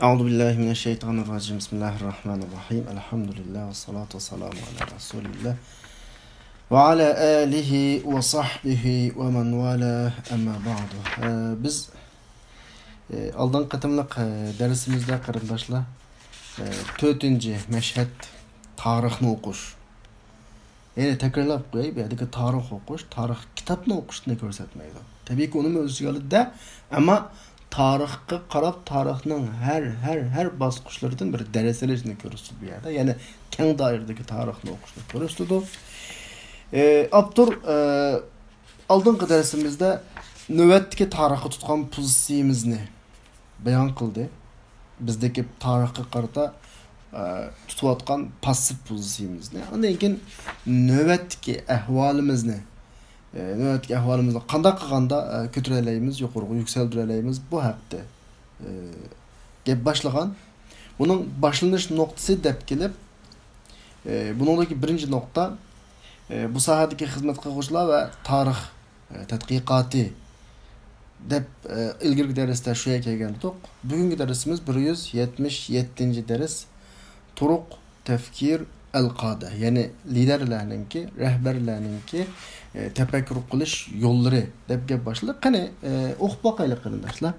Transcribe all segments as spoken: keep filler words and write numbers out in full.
أعوذ بالله من الشيطان الرجيم. بسم الله الرحمن الرحيم. الحمد لله والصلاة والسلام على رسول الله وعلى آله وصحبه ومن والاه. أما بعد. ئە، بىز، ئە، ئالدىنقى قېتىملىق، ئە، دەرسىمىزدە، قېرىنداشلار، ئە، تۆتىنچى مەشھەد، تارىخنى ئوقۇش. يەنە تەكرارلاپ قوياي، بۇ يەردىكى تارىخ ئوقۇش، تارىخ كىتابنى ئوقۇشنى كۆرسەتمەيدۇ. تەبىئىيكى، ئۇنىمۇ ئۆز ئىچىگە ئالىدۇ-دە، ئەمما تارىخقا قاراپ، تارىخنىڭ ھەر، ھەر، ھەر باسقۇچلىرىدىن بىر دەرس ئېلىشنى كۆرسىتىدۇ بۇ يەردە. يەنى كەڭ دائىرىدىكى تارىخنى ئوقۇشنى كۆرسىتىدۇ. ئى، ئاپتور، ئى، ئالدىنقى دەرسىمىزدە نۆۋەتتىكى تارىخقا تۇتقان پوزىتسىيىمىزنى بايان قىلدى. بىزدىكى تارىخقا قارىتا، ئە، تۇتۇۋاتقان پاسسىپ پوزىتسىيىمىزنى، ئاندىن كېيىن نۆۋەتتىكى ئەھۋالىمىزنى، ئە، نۆۋەتتىكى ئەھۋالىمىزنى قانداق قىلغاندا، ئە، كۆتۈرەلەيمىز، يۇقىرىغا يۈكسەلدۈرەلەيمىز، بۇ ھەقتە، ئە، گەپ باشلىغان. بۇنىڭ باشلىنىش نۇقتىسى دەپ كېلىپ، ئە، بۇنىڭدىكى بىرىنچى نۇقتا، ئە، بۇ ساھەدىكى خىزمەت قىلغۇچىلار ۋە تارىخ، ئە، تەتقىقاتى دەپ، ئە، ئىلگىرىكى دەرستە شۇ يەرگە كەلگەن ئىدۇق. بۈگۈنكى دەرسىمىز بىر يۈز يەتمىش يەتتىنچى دەرس، تۇرۇق تەفكىر ئەل قادە، يەنى لىدەرلەرنىڭكى، رەھبەرلەرنىڭكى، ئە، تەپەككۇر قىلىش يوللىرى دەپ گەپ باشلىدۇق. قېنى، ئە، ئوقۇپ باقايلى، قېرىنداشلار.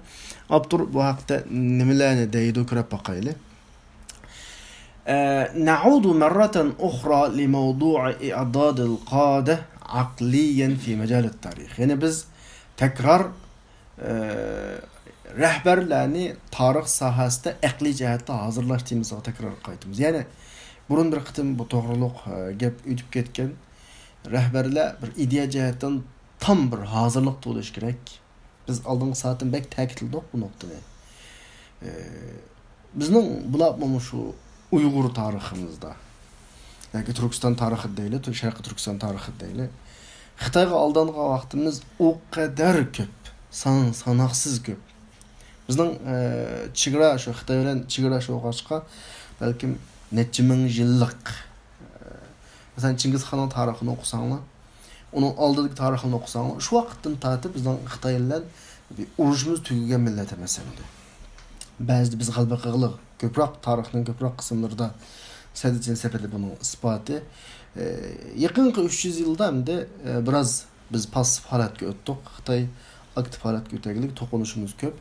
ئاپتور بۇ ھەقتە نېمىلەرنى دەيدۇ، كۆرۈپ باقايلى. ئە، نەئۇدۇ مەررەتەن ئۇخرا لىمەۋدۇئى ئىئدادىل قادە ئەقلىيەن فى مەجالىت تارىخ. يەنى بىز تەكرار، ئە، رەھبەرلەرنى تارىخ ساھەسىدە ئەقلىي جەھەتتە ھازىرلاش تېمىسىغا تەكرار قايتىمىز. يەنى بۇرۇن بىر قېتىم بۇ توغرۇلۇق، ئە، گەپ ئۆتۈپ كەتكەن. رەھبەرلەر بىر ئىدىيە جەھەتتىن تام بىر ھازىرلىقتا بولۇشى كېرەك. بىز ئالدىنقى سائەتتىن بەك تەكىتلىدۇق بۇ نۇقتىنى. ئى، بىزنىڭ بولۇپمۇ شۇ ئۇيغۇر تارىخىمىزدا ياكى تۈركىستان تارىخى دەيلى، تۈر-، شەرقىي تۈركىستان تارىخى دەيلى، خىتايغا ئالدانغان ۋاقتىمىز ئۇ قەدەر كۆپ، سان-، ساناقسىز كۆپ. بىزنىڭ، ئى، چېگرا، شۇ خىتاي بىلەن چېگرا شۇ بولغاچقا، بەلكىم نەچچە مىڭ يىللىق، ئى، مەسىلەن، چىڭگىزخاننىڭ تارىخىنى ئوقۇساڭلار، ئۇنىڭ ئالدىدىكى تارىخىنى ئوقۇساڭلار، شۇ ۋاقىتتىن تارتىپ بىزنىڭ خىتاي بىلەن بىر ئۇرۇشىمىز تۈگىگەن مىللەت ئەمەس ئەمدى. بەزىدە بىز غەلىبە قىلغىلىق، كۆپرەك تارىخنىڭ كۆپرەك قىسىملىرىدا سەددىچىن سەپىدە بۇنىڭ ئىسپاتى. ئە، يېقىنقى ئۈچ يۈز يىلدا ئەمدى، ئە، بىراز بىز پاسسىپ ھالەتكە ئۆتتۇق. خىتاي ئاكتىپ ھالەتكە ئۆتەرلىك، توقۇنۇشىمىز كۆپ.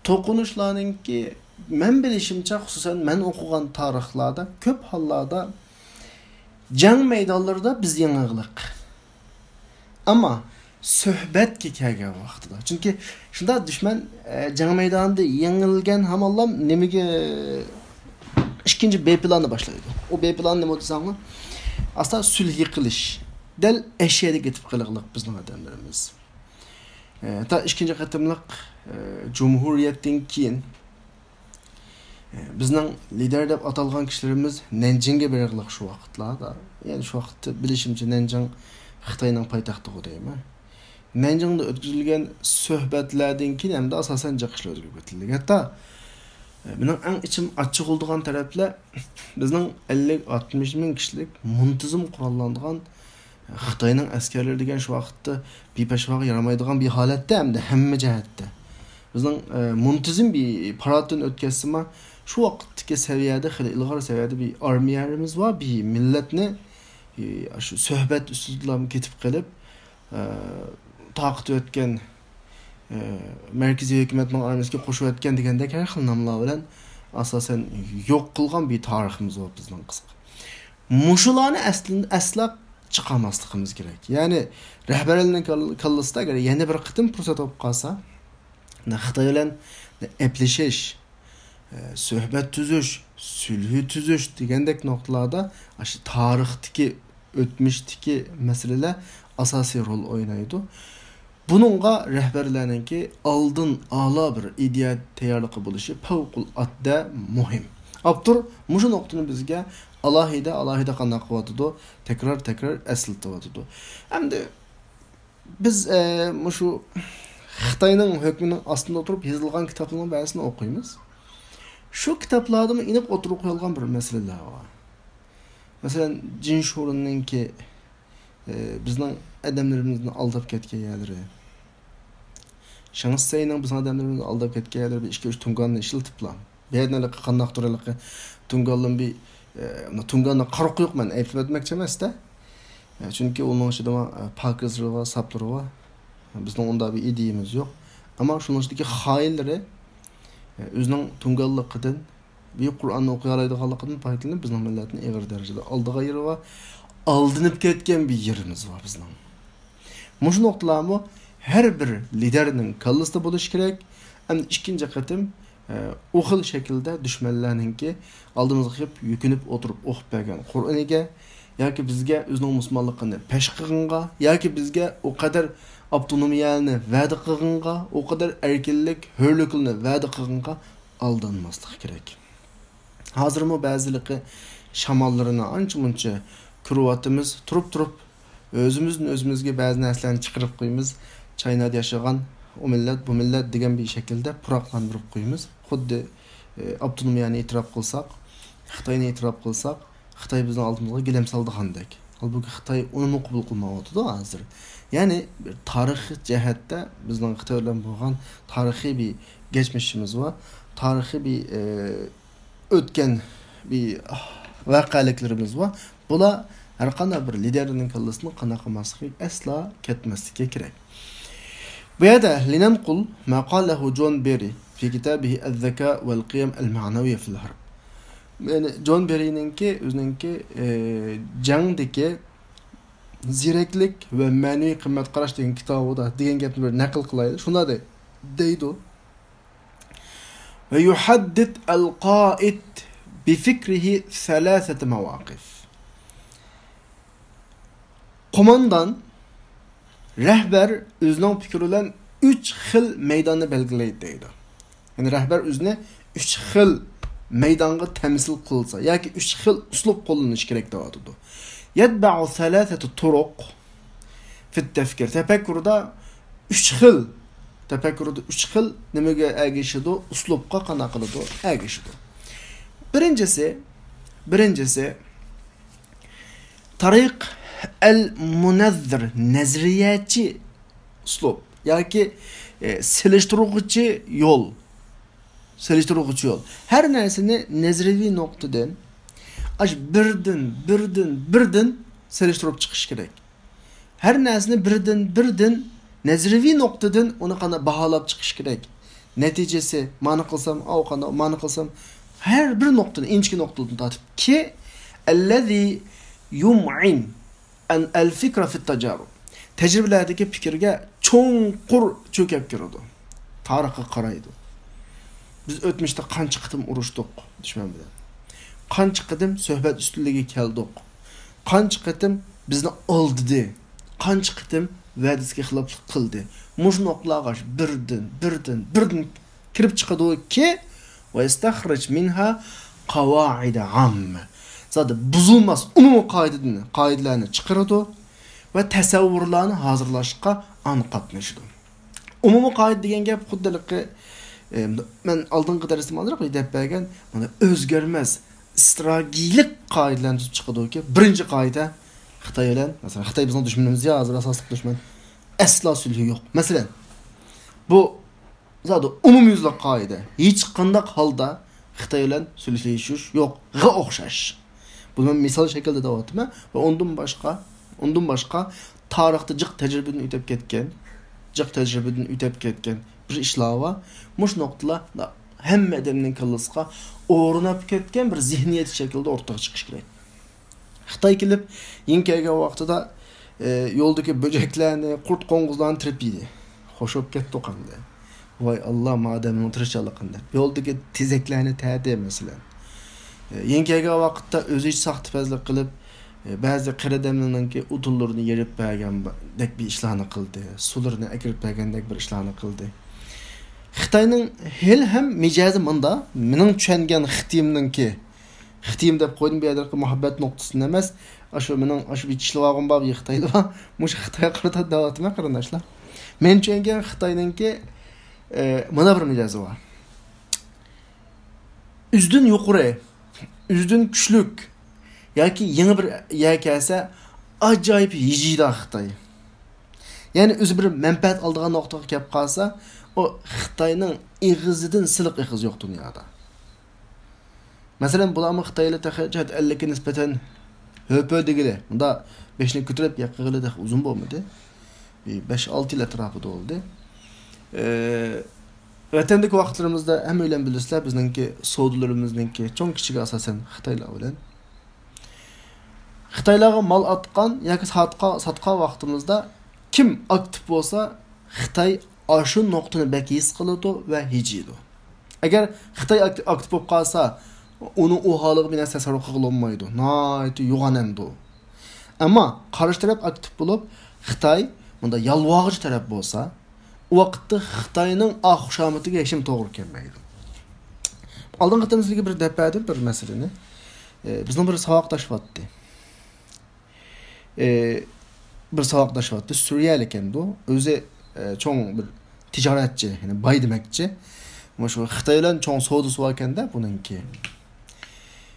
توقۇنۇشلارنىڭكى، مەن بىلىشىمچە، خۇسۇسەن مەن ئوقۇغان تارىخلاردا كۆپ ھاللاردا جەڭ مەيدانلىرىدا بىز يېڭىغلىق. ئەمما سۆھبەتكە كەلگەن ۋاقتىدا، چۈنكى شۇنداق دۈشمەن، ئە، جەڭ مەيدانىدا يېڭىلگەن ھامانلا نېمىگە، ئىككىنچى بې پىلاننى باشلايدۇ. ئۇ بې پىلان نېمە دېسەڭلار، ئاستا سۈلھى قىلىش. دەل ئەشەدە كېتىپ قېلىغلىق بىزنىڭ ئادەملىرىمىز. ئە، ھەتتا ئىككىنچى قېتىملىق، ئە، جۇمھۇرىيەتتىن كېيىن، ئە، بىزنىڭ لىدەر دەپ ئاتالغان كىشىلىرىمىز نەنجىڭگە بېرىغلىق شۇ ۋاقىتلاردا. يەنى شۇ ۋاقىتتا بىلىشىمچە نەنجىڭ خىتاينىڭ پايتەختىغۇ دەيمەن. نەنجىڭدە ئۆتكۈزۈلگەن سۆھبەتلەردىن كېيىن ھەمدە ئاساسەن جىق ئىشلار ئۆتكۈزۈپ كېتىلدى. ھەتتا، ئە، مېنىڭ ئەڭ ئىچىم ئاچچىقلىدىغان تەرەپلەر، بىزنىڭ ئەللىك، ئاتمىش مىڭ كىشىلىك مۇنتىزىم قوراللانغان خىتاينىڭ ئەسكەرلىرى دېگەن شۇ ۋاقىتتا بىپەشۋاغا يارىمايدىغان بىر ھالەتتە ھەمدە ھەممە جەھەتتە. بىزنىڭ، ئە، مۇنتىزىم بىر پاراتتىن ئۆتكەزسىمۇ، شۇ ۋاقىتتىكى سەۋىيەدە، خېلى ئىلغار سەۋىيەدە بىر ئارمىيەمىز بار، بىر مىللەتنى، ئى، شۇ سۆھبەت ئۈستىدىلا كېتىپ قېلىپ، ئە، تاقىتى ئۆتكەن، ئە، مەركىزىي ھۆكۈمەتنىڭ ئارمىيەسىگە قوشۇۋەتكەن دېگەندەك ھەر خىل ناملار بىلەن ئاساسەن يوق قىلغان بىر تارىخىمىز بار بىزنىڭ قىسقا. مۇشۇلارنى ئەسلىن-، ئەسلا چىقارماسلىقىمىز كېرەك. يەنى رەھبەرلەرنىڭ كال-، كاللىسىدا ئەگەر يەنە بىر قېتىم پۇرسەت بولۇپ قالسا، خىتاي بىلەن ئەپلىشىش، ئە، سۆھبەت تۈزۈش، سۈلھى تۈزۈش دېگەندەك نۇقتىلاردا ئاشۇ تارىختىكى، ئۆتمۈشتىكى مەسىلىلەر ئاساسىي رول ئوينايدۇ. بۇنىڭغا رەھبەرلەرنىڭكى ئالدىن ئالا بىر ئىدىيە تەييارلىقى بولۇشى پەۋقۇلئاددە مۇھىم. ئاپتور مۇشۇ نۇقتىنى بىزگە ئالاھىدە، ئالاھىدە قانداق قىلىۋاتىدۇ؟ تەكرار، تەكرار ئەسلىتىۋاتىدۇ. ئەمدى بىز، ئە، مۇشۇ خىتاينىڭ ھۆكمىنىڭ ئاستىدا ئولتۇرۇپ يېزىلغان كىتابلارنىڭ بەزىسىنى ئوقۇيمىز. شۇ كىتابلاردىمۇ ئېنىق ئوتتۇرىغا قويۇلغان بىر مەسىلىلەر بار. مەسىلەن، جىن شۇرېننىڭكى، ئە، بىزنىڭ ئادەملىرىمىزنى ئالداپ كەتكەن يەرلىرى، شېڭ شىسەينىڭ بىزنىڭ ئادەملىرىمىزنى ئالداپ كەتكەن يەرلىرى بىر ئىككى ئۈچ تۇڭگاننى ئىشلىتىپلا، بۇ يەردىن ھېلىقى قانداقتۇر ھېلىقى تۇڭگانلىنىڭ بىر، ئە، تۇڭگاننى قارا قويۇق مەن ئەيىبلەپ ئۆتمەكچى ئەمەستە. ئە، چۈنكى ئۇنىڭ ئىچىدە، ئە، پاكىزلىرى بار، ساپلىرى بار. بىزنىڭ ئۇنداق بىر ئىدىيىمىز يوق. ئەمما شۇنىڭ ئىچىدىكى خائىنلىرى، ئە، ئۆزىنىڭ تۇڭگانلىقىدىن، بۈيۈك قۇرئاننى ئوقۇيالايدىغانلىقىدىن پايدىلىنىپ، بىزنىڭ مىللەتنى ئېغىر دەرىجىدە ئالدىغا يېرى بار. ئالدىنىپ كەتكەن بىر يېرىمىز بار بىزنىڭ. مۇشۇ نۇقتىلارمۇ ھەر بىر لىدەرنىڭ كاللىسىدا بولۇشى كېرەك. ئەمدى ئىككىنچى قېتىم، ئە، ئۇ خىل شەكىلدە دۈشمەنلەرنىڭكى ئالدىمىزغا كېلىپ يۈكۈنۈپ ئولتۇرۇپ ئوقۇپ بەرگەن قۇرئىنىگە ياكى بىزگە ئۆزىنىڭ مۇسۇلمانلىقىنى پەش قىلغىنىغا ياكى بىزگە ئۇ قەدەر ئاپتونومىيەنى ۋەدە قىلغىنىغا، ئۇ قەدەر ئەركىنلىك، ھۆرلۈكنى ۋەدە قىلغىنىغا ئالدانماسلىق كېرەك. ھازىرمۇ بەزىلىكى شاماللىرىنى ئانچە-مۇنچە كۆرۈۋاتىمىز. تۇرۇپ-تۇرۇپ ئۆزىمىزدىن ئۆزىمىزگە بەزى نەرسىلەرنى چىقىرىپ قويىمىز. چاينادا ياشىغان ئۇ مىللەت، بۇ مىللەت دېگەن بىر شەكىلدە پۇراقلاندۇرۇپ قويىمىز. خۇددى، ئى، ئاپتونومىيەنى ئېتىراپ قىلساق، خىتاينى ئېتىراپ قىلساق، خىتاي بىزنىڭ ئالدىمىزغا گىلەم سالىدىغاندەك. ھالبۇكى، خىتاي ئۇنىمۇ قوبۇل قىلمايۋاتىدۇ ھازىر. يەنى، بىر تارىخىي جەھەتتە بىزنىڭ خىتاي بىلەن بولغان تارىخىي بىر كەچمىشىمىز بار. تارىخىي بىر، ئى، ئۆتكەن بىر ۋەقەلىكلىرىمىز بار. بۇلار ھەر قانداق بىر لىدەرنىڭ كاللىسىنىڭ قانداق قىلماسلىقى، ئەسلا كەتمەسلىكى كېرەك. بۇ يەردە لىنەنقۇل ما قالەھۇ جون بېرى في كتابه الذكاء والقيم المعنوية في الحرب. يەنى جون بېرىنىڭكى ئۆزىنىڭكى، ئى، جەڭدىكى زېرەكلىك ۋە مەنىۋى قىممەت قاراش دېگەن كىتابىدا دېگەن گەپنى بىر نەقىل قىلايلى. شۇنداق دەي-، دەيدۇ. ويحدد القائد بفكره ثلاثة مواقف. قوماندان، رەھبەر ئۆزىنىڭ پىكرى بىلەن ئۈچ خىل مەيداننى بەلگىلەيدۇ دەيدۇ. يەنى رەھبەر ئۆزىنى ئۈچ خىل مەيدانغا تەمسىل قىلسا ياكى ئۈچ خىل ئۇسلۇب قوللىنىشى كېرەك دەۋاتىدۇ. يتبع ثلاثة طرق في التفكير. تەپەككۇردا ئۈچ خىل، تەپەككۇردا ئۈچ خىل نېمىگە ئەگىشىدۇ؟ ئۇسلۇبقا قانداق قىلىدۇ؟ ئەگىشىدۇ. بىرىنچىسى، بىرىنچىسى، تارىق ئەل مۇنەززىر، نەزەرىيەچى ئۇسلۇب ياكى، ئە، سېلىشتۇرغۇچى يول. سېلىشتۇرغۇچى يول. ھەر نەرسىنى نەزەرىيەۋى نۇقتىدىن، ئاش بىردىن، بىردىن، بىردىن سېلىشتۇرۇپ چىقىش كېرەك. ھەر نەرسىنى بىردىن، بىردىن نەزەرىيەۋى نۇقتىدىن ئۇنى قانداق باھالاپ چىقىش كېرەك. نەتىجىسى، مانا قىلسام، ئاۋ قانداق، مانا قىلسام، ھەر بىر نۇقتىنى، ئىنچىكە نۇقتىدىن تارتىپ، كى ئەللەزى يۇمئىن ئەن ئەلفىكرا فىت تاجارۇب. تەجرىبىلەردىكى پىكىرگە چوڭقۇر چۆكۈپ كىرىدۇ. تارىخقا قارايدۇ. بىز ئۆتمۈشتە قانچە قېتىم ئۇرۇشتۇق دۈشمەن بىلەن؟ قانچە قېتىم سۆھبەت ئۈستىلىگە كەلدۇق؟ قانچە قېتىم بىزنى ئالدىدى؟ قانچە قېتىم ۋەدىسىگە خىلاپلىق قىلدى؟ مۇشۇ نۇقتىلارغا بىردىن، بىردىن، بىردىن كىرىپ چىقىدۇكى، ۋە يەستەخرىج مىنھا قاۋائىدە ئاممە. زادى بۇزۇلماس ئومۇمىي قائىدىدىن، قائىدىلەرنى چىقىرىدۇ ۋە تەسەۋۋۇرلارنى ھازىرلاشقا ئان قاتنىشىدۇ. ئومۇمىي قائىدە دېگەن گەپ خۇددى ھېلىقى، ئە، مەن ئالدىنقى دەرستىمۇ ئازراق دەپ بەرگەن، مانا، ئۆزگەرمەس، ئىستراتېگىيىلىك قائىدىلەرنى تۈزۈپ چىقىدۇكى، بىرىنچى قائىدە خىتاي بىلەن، مەسىلەن، خىتاي بىزنىڭ دۈشمىنىمىز يا، ھازىر ئاساسلىق دۈشمەن، ئەسلا سۈلھى يوق. مەسىلەن، بۇ زادى ئومۇميۈزلۈك قائىدە. ھېچقانداق ھالدا خىتاي بىلەن سۈلھىلىشىش يوققا ئوخشاش. بۇنى مەن مىسال شەكلىدە دەۋاتىمەن. ۋە ئۇندىن باشقا، ئۇندىن باشقا تارىختا جىق تەجرىبىدىن ئۆتۈپ كەتكەن، جىق تەجرىبىدىن ئۆتۈپ كەتكەن بىر ئىشلار بار. مۇشۇ نۇقتىلار ھەممە ئادەمنىڭ كاللىسىغا ئورناپ كەتكەن بىر زېھنىيەت شەكلىدە ئورتىغا چىقىشى كېرەك. خىتاي كېلىپ يېڭى كەلگەن ۋاقتىدا، ئى، يولدىكى بۆجەكلەرنى، قۇرت-قوڭغۇزلارنى تېرىپ يېدى. خوش بولۇپ كەتتۇق ئەمدى. ۋاي ئاللا، ما ئادەمنىڭ تىرىشچانلىقىنى دەپ. يولدىكى تېزەكلەرنى تەردى، مەسىلەن. ئى، يېڭى كەلگەن ۋاقىتتا ئۆزى ساختىپەزلىك قىلىپ، ئى، بەزى قېرى ئادەملەرنىڭكى ئوتۇنلىرىنى يېرىپ بەرگەندەك بىر ئىشلارنى قىلدى. سۇلىرىنى ئەكىرىپ بەرگەندەك بىر ئىشلارنى قىلدى. خىتاينىڭ ھېلىھەم مىجەزى مۇندا، مېنىڭ چۈشەنگەن خىتىيىمنىڭكى، خىتىيىم دەپ قويدۇم، بۇ يەردە مۇھەببەت نۇقتىسىدىن ئەمەس. ئاشۇ مېنىڭ ئاشۇ بىر چىشلىۋالغۇم بار، بىر خىتايلار. مۇشۇ خىتايغا قارىتا دەۋاتىمەن، قېرىنداشلار. مەن چۈشەنگەن خىتاينىڭكى، ئە، مانا بىر مىجەزى بار. ئۆزىدىن يۇقىرى، ئۆزىدىن كۈچلۈك ياكى يېڭى بىر يەر كەلسە، ئاجايىپ ھىجىيدۇ خىتاي. يەنى ئۆزى بىر مەنپەئەت ئالىدىغان نۇقتىغا كەپ قالسا، ئۇ خىتاينىڭ ئېغىزىدىن سىلىق ئېغىز يوق دۇنيادا. مەسىلەن، بۇلارمۇ خىتايلار تېخى جەھەت ئەللىككە نىسبەتەن ھۆپە دېگىلى، مۇنداق بېشىنى كۆتۈرۈپ گەپ قىلغىلى تېخى ئۇزۇن بولمىدى. بىر بەش-ئالتە يىل ئەتراپىدا بولدى. ئى، ۋەتەندىكى ۋاقىتلىرىمىزدا ھەممەيلەن بىلىسىلەر، بىزنىڭكى سودىلىرىمىزنىڭكى چوڭ كىچىكى ئاساسەن خىتايلار بىلەن. خىتايلارغا مال ئاتقان ياكى ساتقا-، ساتقان ۋاقتىمىزدا كىم ئاكتىپ بولسا، خىتاي ئاشۇ نۇقتىنى بەك ھېس قىلىدۇ ۋە ھىجىيدۇ. ئەگەر خىتاي ئاك-، ئاكتىپ بولۇپ قالسا، ئۇنىڭ ئۇ ھالىغا بىر نەرسە تەسەۋۋۇر قىلغىلى بولمايدۇ. ناھايىتى يوغان ئەمدى ئۇ. ئەمما قارشى تەرەپ ئاكتىپ بولۇپ، خىتاي مۇنداق يالۋۇرغۇچ تەرەپ بولسا، ئۇ ۋاقىتتا خىتاينىڭ ئا خۇشامىتىگە ھېچنېمە توغرا كەلمەيدۇ. ئالدىنقى قېتىم سىزگە بىر دەپ بەردىم بىر مەسىلىنى. ئى، بىزنىڭ بىر ساۋاقداش بارتتى. ئى، بىر ساۋاقداش بارتتى. سۈرىيەلىك ئىكەن بۇ. ئۆزى، ئى، چوڭ بىر تىجارەتچى، يەنى باي دېمەكچى. مۇشۇ خىتاي بىلەن چوڭ سودىسى باركەن-دە بۇنىڭكى.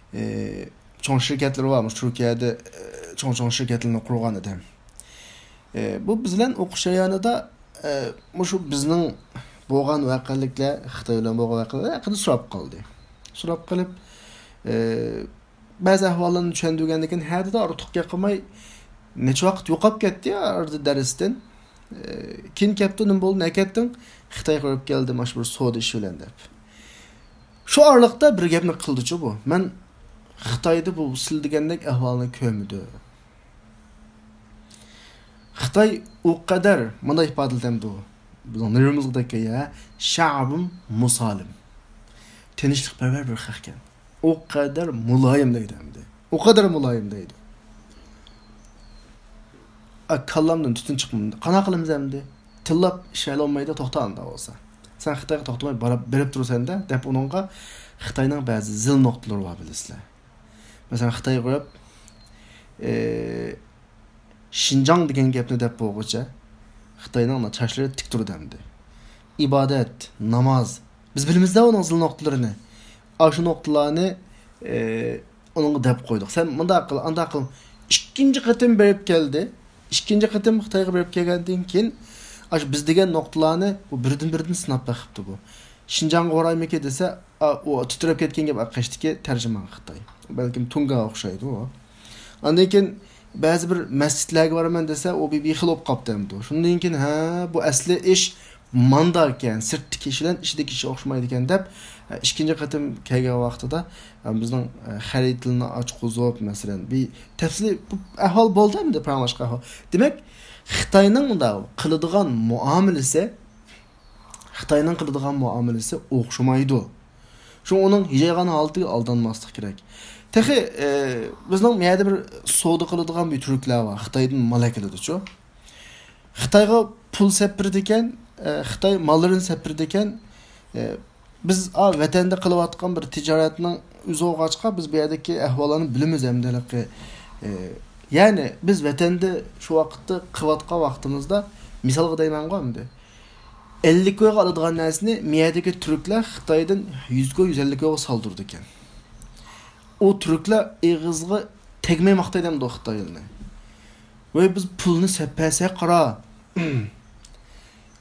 ئى، چوڭ شىركەتلىرى بار، مۇشۇ تۈركىيەدە، ئى، چوڭ-چوڭ شىركەتلىرىنى قۇرغان ئادەم. ئى، بۇ بىز بىلەن ئوقۇش جەريانىدا، ئى، مۇشۇ بىزنىڭ بولغان ۋەقەلىكلەر، خىتاي بىلەن بولغان ۋەقەلەر ھەققىدە سوراپ قالدى. سوراپ قېلىپ، ئى، بەزى ئەھۋاللارنى چۈشەندۈرگەندىن كېيىن، ھە دېدى، ئارتۇق گەپ قىلماي، نەچچە ۋاقىت يوقاپ كەتتى ئارىدا دەرستىن. ئى، كېيىن كەپتۇ، نېمە بولدى، نەگە كەتتىڭ؟ خىتايغا بېرىپ كەلدىم، مانا شۇ بىر سودا ئىشى بىلەن دەپ. شۇ ئارىلىقتا بىر گەپنى قىلدىچۇ بۇ. مەن خىتايدا بۇ سىلە دېگەندەك ئەھۋالنى كۆرمىدىم. خىتاي ئۇ قەدەر، مۇنداق ئىپادىلىتەمدۇ؟ بىزنىڭ نېرۋىمىزغا تەگكەن يا، شەئبۇم مۇسالىم. تىنچلىقپەرۋەر بىر خەقكەن. ئۇ قەدەر مۇلايىم دەيدۇ ئەمدى. ئۇ قەدەر مۇلايىم دەيدۇ. ئا، كاللامدىن تۈتۈن چىقمىدى. قانداق قىلىمىز ئەمدى؟ تىللاپ ئىش ھەل بولمايدۇ، توختا ئاندا بولسا. سەن خىتايغا توختىماي بارىپ، بېرىپ تۇرىسەن-دە، دەپ ئۇنىڭغا خىتاينىڭ بەزى زىل نۇقتىلىرى بار بىلىسىلەر. مەسىلەن، خىتايغا بېرىپ، ئى، شىنجاڭ دېگەن گەپنى دەپ بولغۇچە، خىتاينىڭ چاچلىرى تىك تۇرىدۇ ئەمدى. ئىبادەت، ناماز، بىز بىلىمىز-دە ئۇنىڭ زىل نۇقتىلىرىنى. ئاشۇ نۇقتىلارنى، ئى، ئۇنىڭغا دەپ قويدۇق. سەن مۇنداق قىل، ئانداق قىل. ئىككىنچى قېتىم بېرىپ كەلدى. ئىككىنچى قېتىم خىتايغا بېرىپ كەلگەندىن كېيىن، ئاشۇ بىز دېگەن نۇقتىلارنى ئۇ بىردىن-بىردىن سىناپ بېقىپتۇ بۇ. شىنجاڭغا بارايمىكى دېسە، ئا، ئۇ تىترەپ كەتكەن گەپ، قېشىدىكى تەرجىمانغا خىتاي. بەلكىم تۇڭگاغا ئوخشايدۇ ئۇ. ئاندىن كېيىن بەزى بىر مەسچىتلەرگە بارىمەن دېسە، ئۇ بىر بىخىل بولۇپ قاپتۇ ئەمدى. شۇندىن كېيىن، ھە، بۇ ئەسلى ئىش مانداكەن، سىرتتىكى ئىش بىلەن ئىچىدىكى ئىش ئوخشىمايدىكەن دەپ، ئىككىنچى قېتىم كەلگەن ۋاقتىدا، بىزنىڭ خەرىتىنى ئاچقۇزۇپ، مەسىلەن، بىر تەپسىلىي بۇ ئەھۋال بولدى ئەمدى، پاراڭلاشقان ئەھۋال. دېمەك، خىتاينىڭ مۇنداق قىلىدىغان مۇئامىلىسى، خىتاينىڭ قىلىدىغان مۇئامىلىسى ئوخشىمايدۇ. شۇڭا ئۇنىڭ ھىجايغان ھالىتىگە ئالدانماسلىق كېرەك. تېخى، ئى، بىزنىڭ بۇ يەردە بىر سودا قىلىدىغان بىر تۈركلەر بار، خىتايدىن مال ئەكېلىدۇچۇ. خىتايغا پۇل سەپىرىدىكەن، ئى، خىتاي ماللىرىنى سەپىرىدىكەن. ئى، بىز، ئا، ۋەتەندە قىلىۋاتقان بىر تىجارەتنىڭ ئۆزى بولغاچقا، بىز بۇ يەردىكى ئەھۋاللارنى بىلىمىز ئەمدى ھېلىقى. ئى، يەنى بىز ۋەتەندە شۇ ۋاقىتتا قىلىۋاتقان ۋاقتىمىزدا، مىسالغا دەيمەنغۇ ئەمدى. ئەللىك كويغا ئالىدىغان نەرسىنى مىيەدىكى تۈركلەر خىتايدىن يۈز كوي، يۈز ئەللىك كويغا سالدۇرىدىكەن. ئۇ تۈركلەر ئېغىزغا تەگمەي ماختايدۇ ئەمدى خىتايلارنى. ۋاي، بىز پۇلنى سەپەسەك قارا.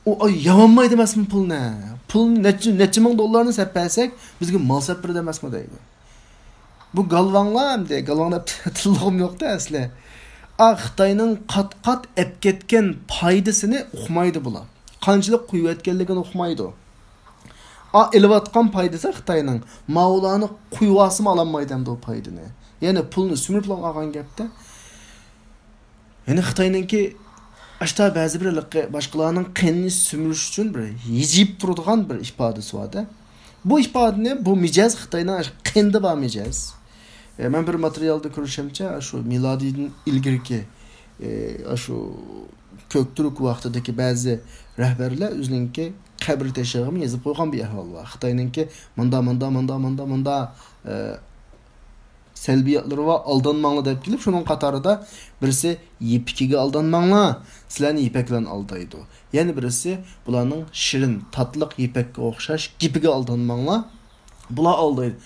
ئۇ، ئاي، يەۋالمايدۇ ئەمەسمۇ پۇلنى؟ پۇلنى نەچچە، نەچچە مىڭ دوللارنى سەپەسەك، بىزگە مال سەپىرىدۇ ئەمەسمۇ دەيدۇ. بۇ گالۋاڭلار ئەمدى، گالۋاڭ دەپ تىللىغۇم يوقتا ئەسلى. ئا، خىتاينىڭ قات-قات ئەپ كەتكەن پايدىسىنى ئۇقمايدۇ بۇلار. قانچىلىك قۇيۇۋەتكەنلىكىنى ئۇقمايدۇ. ئا، ئېلىۋاتقان پايدىسى خىتاينىڭ، ماۋۇلارنى قۇيۇۋالسىمۇ ئالالمايدۇ ئەمدى ئۇ پايدىنى. يەنى پۇلنى سۈمۈرۈپلا ئالغان گەپتە. يەنى خىتاينىڭكى ئاشتا بەزى بىر ھېلىقى باشقىلارنىڭ قېنىنى سۈمۈرۈش ئۈچۈن بىر ھىجىيىپ تۇرىدىغان بىر ئىپادىسى بار-دە. بۇ ئىپادىنى، بۇ مىجەز خىتاينىڭ قېنىدا بار مىجەز. ئە، مەن بىر ماتېرىيالدا كۆرۈشۈمچە، شۇ مىلادىيدىن ئىلگىرىكى، ئە، شۇ كۆكتۈرك ۋاقتىدىكى بەزى رەھبەرلەر ئۆزىنىڭكى قەبرە تېشىغىمۇ يېزىپ قويغان بىر ئەھۋال بار. خىتاينىڭكى مۇندا، مۇندا، مۇندا، مۇندا، مۇندا، ئە، سەلبىياتلىرى بار، ئالدانماڭلار دەپ كېلىپ، شۇنىڭ قاتارىدا بىرسى يىپىكىگە ئالدانماڭلار، سىلەرنى يىپەك بىلەن ئالدايدۇ. يەنە بىرسى بۇلارنىڭ شېرىن، تاتلىق يىپەككە ئوخشاش گېپىگە ئالدانماڭلار، بۇلار ئالدايدۇ.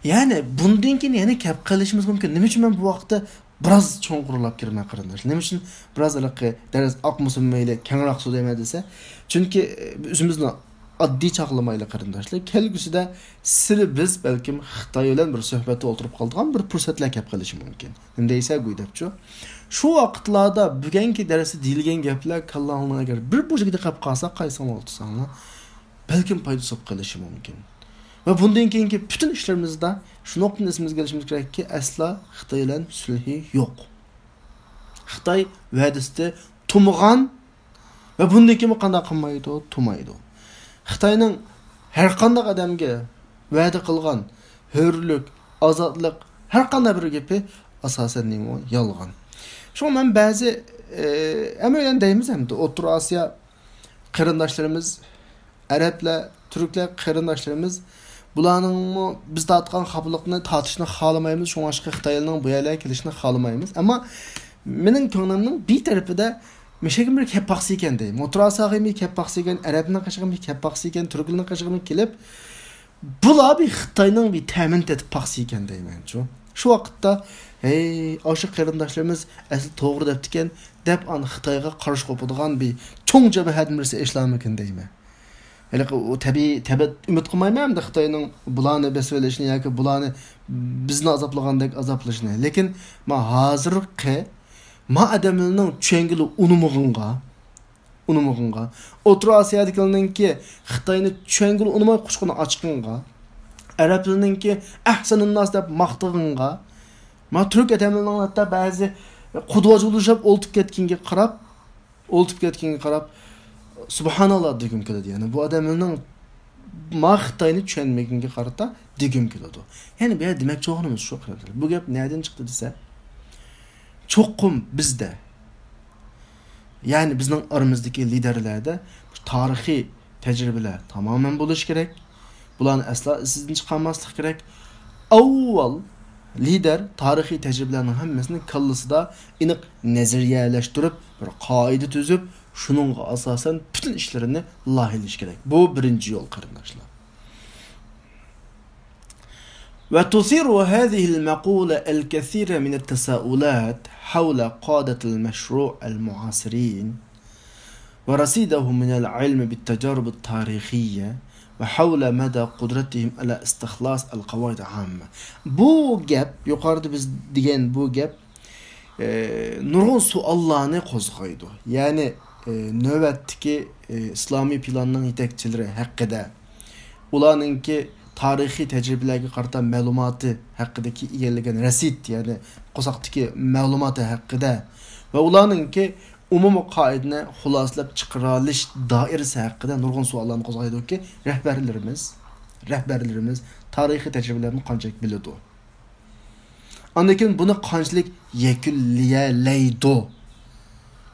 يەنى بۇندىن كېيىن يەنە كەپ قېلىشىمىز مۇمكىن. نېمە ئۈچۈن مەن بۇ ۋاقىتتا بىراز چوڭقۇرلاپ كىرىمەن، قېرىنداشلار؟ نېمە ئۈچۈن بىراز ھېلىقى دەرس ئاقمىسۇن مەيلى، كەڭرەك سۆزلەيمەن دېسە، چۈنكى، ئۆزىمىزنى ئاددىي چاغلىمايلى، قېرىنداشلار. كەلگۈسىدە سىلى بىز بەلكىم خىتاي بىلەن بىر سۆھبەتتە ئولتۇرۇپ قالىدىغان بىر پۇرسەتلەر كەپ قېلىشى مۇمكىن. نېمە دەيسە گۇي دەپچۇ؟ شۇ ۋاقىتلاردا بۈگۈنكى دەرستە دېيىلگەن گەپلەر كاللاڭلارغا ئەگەر بىر بۇرجىكىدا قېلىپ قالسا، قايسىڭلار ئولتۇرساڭلار، بەلكىم پايدىسى بولۇپ قېلىشى مۇمكىن. ۋە بۇندىن كېيىنكى پۈتۈن ئىشلىرىمىزدا شۇ نۇقتىنى ئېسىمىزگە ئېلىشىمىز كېرەككى، ئەسلا خىتاي بىلەن سۈلھى يوق. خىتاي ۋەدىسىدە تۇمىغان ۋە بۇندىن كېيىنمۇ قانداق قىلمايدۇ؟ تۇمايدۇ. خىتاينىڭ ھەر قانداق ئادەمگە ۋەدە قىلغان ھۆرلۈك، ئازادلىق، ھەر قانداق بىر گېپى ئاساسەن نېمە؟ يالغان. شۇڭا مەن بەزى، ئە، ھەممەيلەن دەيمىز ئەمدى، ئوتتۇرا ئاسىيا قېرىنداشلىرىمىز، ئەرەبلەر، تۈركلەر قېرىنداشلىرىمىز، بۇلارنىڭمۇ بىز تارتقان خاپىلىقنى تارتىشنى خالىمايمىز، شۇڭلاشقا خىتايلارنىڭ بۇ يەرلەرگە كېلىشىنى خالىمايمىز. ئەمما مېنىڭ كۆڭلۈمنىڭ بىر تەرىپىدە مىشەگە بىر كەپ باقسا ئىكەن دەيمەن. ئوتتۇرا ئاسىياغا بىر كەپ باقسا ئىكەن، ئەرەبنىڭ قېشىغا بىر كەپ باقسا ئىكەن، تۈركلەرنىڭ قېشىغا بىر كېلىپ، بۇلار بىر خىتاينىڭ بىر تەمىنى تېتىپ باقسا ئىكەن دەيمەنچۇ. شۇ ۋاقىتتا، ھەي، ئاشۇ قېرىنداشلىرىمىز ئەسلى توغرا دەپتىكەن، دەپ ئانا خىتايغا قارشى قوپىدىغان بىر چوڭ جەبھەدىن بىرسى ئېچىلارمىكىن دەيمەن. ھېلىقى ئۇ تەبىئىي تەبىئەت ئۈمىد قىلمايمەن ئەمدى خىتاينىڭ بۇلارنى بېسىۋېلىشىنى ياكى بۇلارنى بىزنى ئازابلىغاندەك ئازابلىشىنى. لېكىن ما ھازىرقى ما ئادەملەرنىڭ چۈشەنگىلى ئۇنىمىغىنغا، ئۇنىمىغىنغا، ئوتتۇرا ئاسىيادىكىلەرنىڭكى خىتاينى چۈشەنگىلى ئۇنىماي قۇچىقىنى ئاچقىنىغا، ئەرەبلەرنىڭكى ئەھسەنۇنناس دەپ ماختىغىنىغا، ما تۈرك ئادەملىرىنىڭ ھەتتا بەزى قۇدۋاچ بولۇشۇپ ئولتۇپ كەتكىنىگە قاراپ، ئولتۇپ كەتكىنىگە قاراپ، سۇبھاناللا دېگۈم كېلىدۇ. يەنى بۇ ئادەملەرنىڭ ما خىتاينى چۈشەنمىگىنىگە قارىتا دېگۈم كېلىدۇ. يەنى بۇ يەردە دېمەكچى بولغىنىمىز شۇ، قېرىنداشلار. بۇ گەپ نەدىن چىقتى دېسە، چوقۇم بىزدە، يەنى بىزنىڭ ئارىمىزدىكى لىدەرلەردە تارىخىي تەجرىبىلەر تامامەن بولۇشى كېرەك. بۇلارنى ئەسلا ئېسىدىن چىقارماسلىق كېرەك. ئاۋۋال لىدەر تارىخىي تەجرىبىلەرنىڭ ھەممىسىنى كاللىسىدا ئېنىق نەزەرىيەلەشتۈرۈپ، بىر قائىدە تۈزۈپ، شۇنىڭغا ئاساسەن پۈتۈن ئىشلىرىنى لايىھىلىشى كېرەك. بۇ بىرىنچى يول، قېرىنداشلار. وتثير هذه المقولة الكثير من التساؤلات حول قادة المشروع المعاصرين ورصيدهم من العلم بالتجارب التاريخية وحول مدى قدرتهم على استخلاص القواعد العامة. بۇ گەپ، يۇقىرىدا بىز دېگەن بۇ گەپ، ئە، نۇرغۇن سوئاللارنى قوزغايدۇ. يەنى، ئە، نۆۋەتتىكى، ئە، ئىسلامىي پىلاننىڭ يېتەكچىلىرى ھەققىدە، ئۇلارنىڭكى تارىخىي تەجرىبىلەرگە قارىتا مەلۇماتى ھەققىدىكى ئىگىلىگەن رەسىد، يەنى قورساقتىكى مەلۇماتى ھەققىدە ۋە ئۇلارنىڭكى ئومۇمىي قائىدىنى خۇلاسىلەپ چىقىرالىش دائىرىسى ھەققىدە نۇرغۇن سوئاللارنى قوزغايدۇكى، رەھبەرلىرىمىز، رەھبەرلىرىمىز تارىخىي تەجرىبىلەرنى قانچىلىك بىلىدۇ؟ ئاندىن كېيىن بۇنى قانچىلىك يەكۈنلىيەلەيدۇ؟